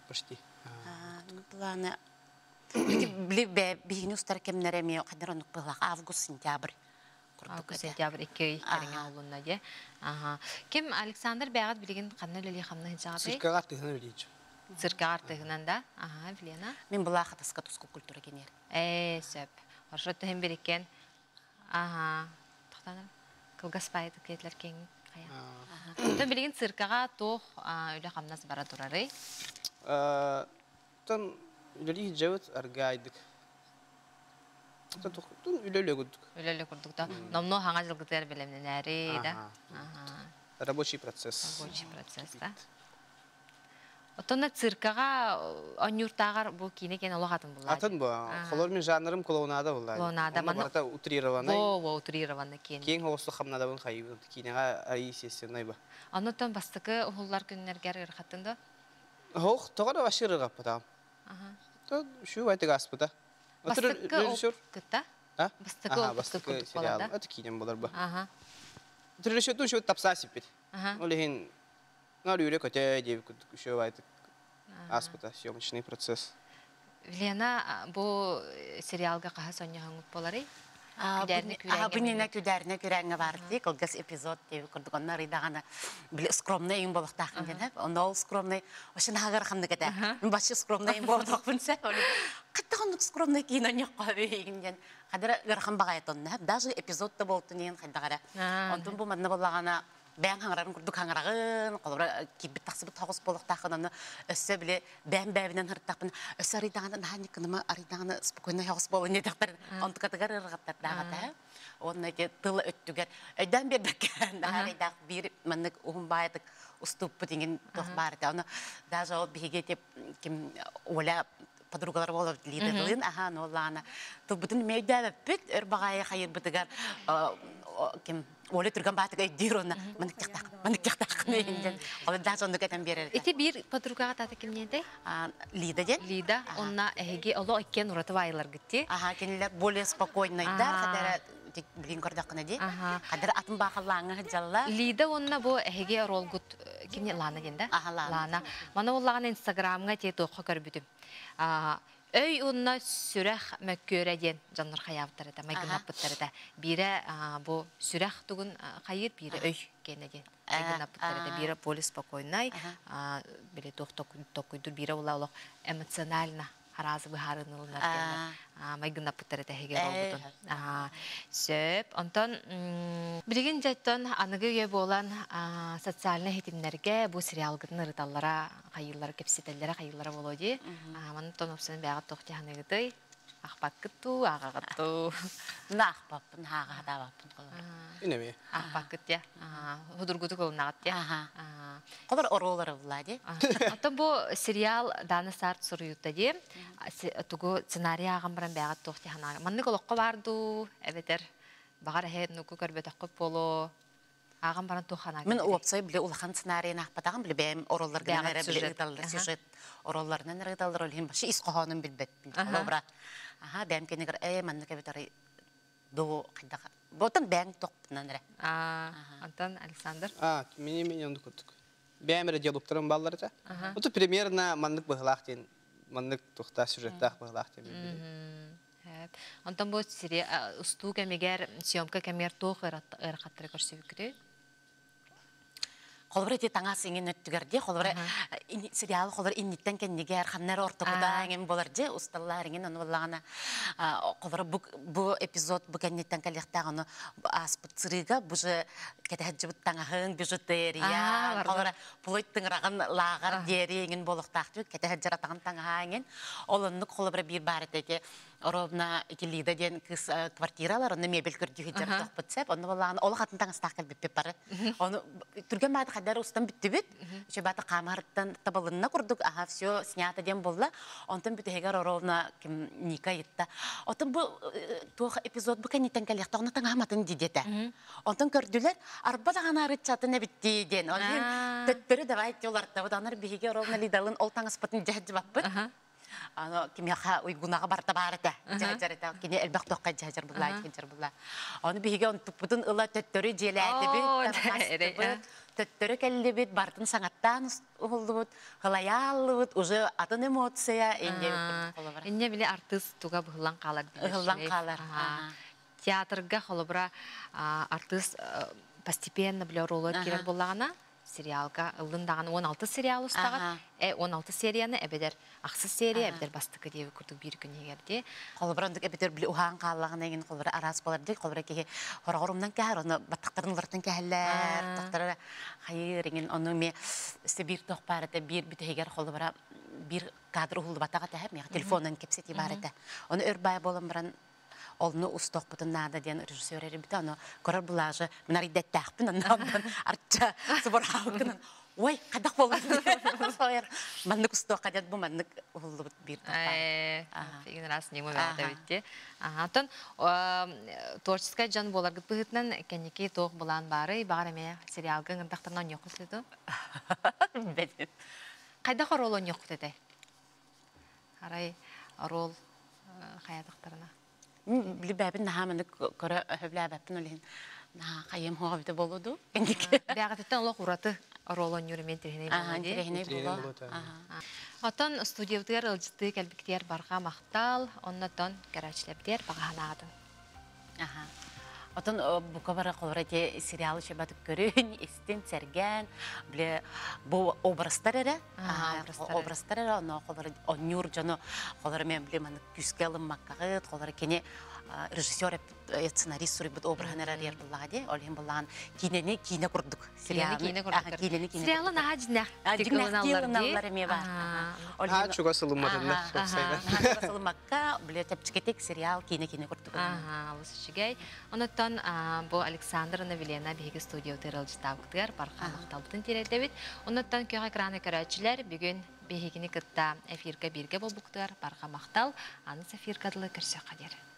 Почти. Планы били биһигини устар кэмнэрэ эмиэ ханнар оннук быһылаах август сентябрь Август сентябрь икки ый кэриҥэ олунна дии. Ким Александр бэҕэт билигин ханна үлэлии хамна сылдьаҕытый? Циркаҕа артыһынан үлэлиир. Циркаҕа артыһынан да? Аха, Лена. Мин былаах хатаска туску культура кенер. Ээ, сөп. Хорошо, түһэн бериккен. Аха. Тохтанар. Кылгас баайытык киэтилэр киэҥ хайа. Оттон билигин циркаҕа туох үлэ-хамнас бара турарый? Оттон үлэлии сылдьабыт аргаайдык. Тун үлэ-үлэ курдук. Үлэ-үлэ курдук да. Номнуо хаҥа дьылгытыгар бэлэмнэнээри да. Рабочий процесс. Рабочий процесс да. Оттон циркаҕа оонньууртааҕар бу киинэ киэн олох атын буллаа. Атын бу. Холор мин жанрым клоунада буллаа. Клоунада. Манна барыта утрированный. Во, во, утрированный киэн. Киэҥ оҕустук хамнадабын хайыбын. Киинэҕэ арыый естественный ба. Оннуттан бастакы уһуллар күннэргэр ыарахаттын да? Ох, тоҕо да вообще ырыгаппытаҕым. Шүү айтык ааспыта. Бастакы кытта? Бастакы бастакы сериал. Это киинем болар ба. Режиссер шүү тапса сиппит. Ол иһин нар үрэ көтө диэбит курдук шүү айтык ааспыта съемочный процесс. Лена бу сериалга хаһа сонньоһоҥут боларый? Күдээринэ күүрээҥҥэ. Бу нина күдээринэ күрээҥҥэ баар дии, кылгас эпизод диэби курдук онно арыйдаҕына били скромный им болохтаахын диэн онно ол скромный вообще наһагар ханнык этэ. Вообще скромный им буолбатахпын сэ. Хатта оннук скромный киин онньоххо бэйигин диэн хадара ыарахан баҕайы тонна. Даже эпизод да буолтун иһин хайдах эрэ. Онтун бу манна буоллаҕына бэйэҥ хаҥырарын курдук хаҥыраҕын, холобура киирбит тахсыбыт тоҕус буолуохтааххын, онно өссө били бэйэм бэйэбинэн ырыттахпын, өссө арыйдаҕына наһаа ньыккыныма арыйдаҕына спокойно оҕус буолан диэтэхтэр, онтукатыгар ырҕаттардаах этэ. Уонна ити тыл өттүгэр өйдөөн биэрбэккэ наһаа арыйдаах биир маннык уһун баайытык устууппут иҥин туох баар этэ. Ону даже ол биһиги ити ким Оля подругалар буолар лидерлыын аһаан уоллаана тылбытын эмиэ өйдөөбөппүт өр баҕайы хайырбытыгар ким Оля түргэн баатык өйдүүр уонна маннык тахтаах маннык тахтааххын диэн ол даже оннук этэн биэрэр Ити биир подругаҕа таата кимниэтэй? Лида диэн. Лида онна эһиги оло иккиэн ураты баайыларгыт дии. Аха кинилэр более спокойнайдар хадара билин көрдөххүнэ дии. Хадара атын баахаллааҥҥа сылдьаллар. Лида уонна бу эһиги ролгут кини Лана диэн да? Аха Лана. Лана. Мана боллаҕына Инстаграмҥа тиэ туохха көрбүтүм. Өй уонна сүрэх мөккүөрэ диэн дьоннор хайаабыттар этэ, майгыннаппыттар этэ. Биирэ бу сүрэх тугун хайыыр, биирэ өй киэнэ диэн майгыннаппыттар этэ. Биирэ более спокойнай, били туох токуйдур, биирэ ула олох эмоционально араас быһаарыыны ылынар диэннэр майгыннаппыттар этэ эһиги олбутун. Сөп. Онтон билигин дьэттон аныгы үйэ буолан социальнай ситимнэргэ бу сериалгытын ырыталлара хайыыллара кэпсэтэллэрэ хайыыллара буолуо дии. Манан опсаны бэйэҕит туох дьаһаныгытый? Ахпаккыт туу, ааҕаҕыт туу? На ахпаппын, ааҕа сатаабаппын холобур. Инеме. Ахпаккыт дия. Худургутук ылынаҕыт дия. Холор оруолары булла ди. Оттон бу сериал Дана Сарт суруйута ди. Тугу сценарий ааҕан баран бэйэҕит туох дьаһанаҕа. Маннык олоххо бар дуу, эбэтэр баҕар эһэ нуку көрбөтөххүт буолуо. Ааҕан баран туох санаа Мин уопсай били улахан сценарийын аахпатаҕым, били бэйэм ороллоргынан эрэ били ыыталлар, сюжет ороллорунан эрэ ыыталлар, ол иһин вообще ис хоһоонун билбэппин. Холобура, аха, бэйэм кэннигэр ээ маннык эбит арай доо хайдах Ботон бэйэҥ тохпунан эрэ. Антон Александр. А, мини мини оннук курдук. Бэйэм эрэ диалогтарым баллар этэ. Ото примерно маннык быһылаах диэн маннык тухта сюжеттаах быһылаах диэн билбитим. Онтон бу устуу кэмигэр, съемка кэмигэр туох ыарахаттары көрсүбүккүтүй? Холобура ити таҥас иҥин өттүгэр дии, холобура сериал холобура инниттэн кэннигэр ханна эрэ ортокуда иҥин болар дии, усталлар иҥин ону буоллаҕына холобура бу бу эпизод бу кэнниттэн кэлиэхтээх ону ааспыт сырыыга бу же кэтэһэджибит таҥаһын бижутерия холобура пулой тыҥыраҕын лааҕар диэри иҥин буолуохтаах дии кэтэһэджэр атаҕын таҥаһа иҥин ол оннук холобура биир баар этэ ити Ровно ити Лида диэн кыыс квартиралар, онно мебель көрдүү сылдьар тохпут сеп. Онно боллаҕына олох атын таҥастаах кэлбиппит бары. Ону түргэн бааты хайдар устан бүттүбүт. Еще бааты хаамарыттан табылынна курдук, аха все снято диэн болла. Онтон бүтэһигэр ровно ким Ника ыйытта. Отон бу туох эпизод бу кэнниттэн кэлиэхтэ, онно таҥаһаматын дии диэтэ. Онтон көрдүлэр, арба даҕаны арыччатын эбиттии диэн. Ол иһин төттөрү давайте улартабыт. Анар биһиги ровно Лидалын ол таҥаспытын дьэһдьибаппыт. Аны кимиэхэ уйгунаҕа барыта баар этэ. Дьэһдьэр этэ. Кини элбэх тохха дьэһдьэр булла, дьэһдьэр булла. Аны биһиги онтукпутун ыла төттөрү дьиэлээтибит, тарҕастыбыт, төттөрү кэллибит, барытын саҥаттаан уһуллубут, хылайааллыбыт, уже атын эмоция инне курдук Инне били артыыс туга быһыллан хаалар. Ыһыллан хаалар. Театрга холобура артыыс постепенно били оруолугар киирэр буоллаҕына, сериалга ыллын даҕаны 16 сериал устаҕыт, 16 серияны эбэтэр ахсыс серия эбэтэр бастакы диэби курдук биир күн иһигэр дии. Холобура оннук эбэтэр били уһаан хааллаҕына игин холобура араас буолар дии. Холобура киһи хороҕор умнан кэһэр, ону баттахтарын уларытан кэһэллэр, тохторо хайыыр иҥин ону эмиэ өссө биир туох баар этэ биир бүтэһигэр холобура биир кадр уһуллубатах этэ миэхэ телефонунан кэпсэтии баар этэ. Ону өр баай буолан баран олну устуохпутун наада диэн режиссер эрибитэ ону көрөр булаажы мин арыйдэттээхпин онно арча субураабыккынан ой хайдах буолла маннык устуохха диэн бу маннык уһуллубут биир Фигин раз нему бити. Антон творческай дьон буоларгыт быһыытынан кэнники туох былаан баарый баҕар эмиэ сериалга ыҥырдахтарына онньуоххут этэ Хайдах оруол онньуоххут этэй? Арай оруол хайатахтарына Билбэпин наһаа маннык көрө өһөблээбэппин ол иһин наһаа хайыам хоҕо эбитэ буолуо дуу кэнники. Бэҕэтиттэн олох ураты оруол оонньуур эмиэ интэриэһинэй буолуо дии. Интэриэһинэй буолуо. Оттон студиябытыгар ыалдьыттыы кэлбиккитигэр барҕа махтал, оннотон көрөөччүлэрбитигэр баҕа санааҕытын. Отон бука бара холора те сериалы шебатык көрүн, истин, сэргэн, биле бу образтар эрэ, образтар эрэ, оно холора оннюр дьону холора мен биле маны күскэ ылыммаккаҕыт, холора кини режиссер сценарист суруйбут обраһын эрэ арыйар буллаҕа дии. Ол иһин буллаҕан киинэни киинэ курдук. Сериалы киинэ курдук. Киинэни киинэ Сериалы наһаа дьиннээх дьиҥнээх эмиэ бар. Аа чугас ылымматыннар. Чугас ылыммакка, биле чэпчэкитик сериал киинэ киинэ курдук. Аха, олус үчүгэй. Онуттан бу Александр Навилена биһиги студиябытыгар ыалдьыттаабытыгар барҕа махталбытын тириэрдэбит. Онуттан күөх экраны көрөөччүлэр бүгүн биһигини кытта эфиргэ бииргэ буолбуккутугар барҕа махтал. Аны эфиргэ дылы көрсүөххэ диэри.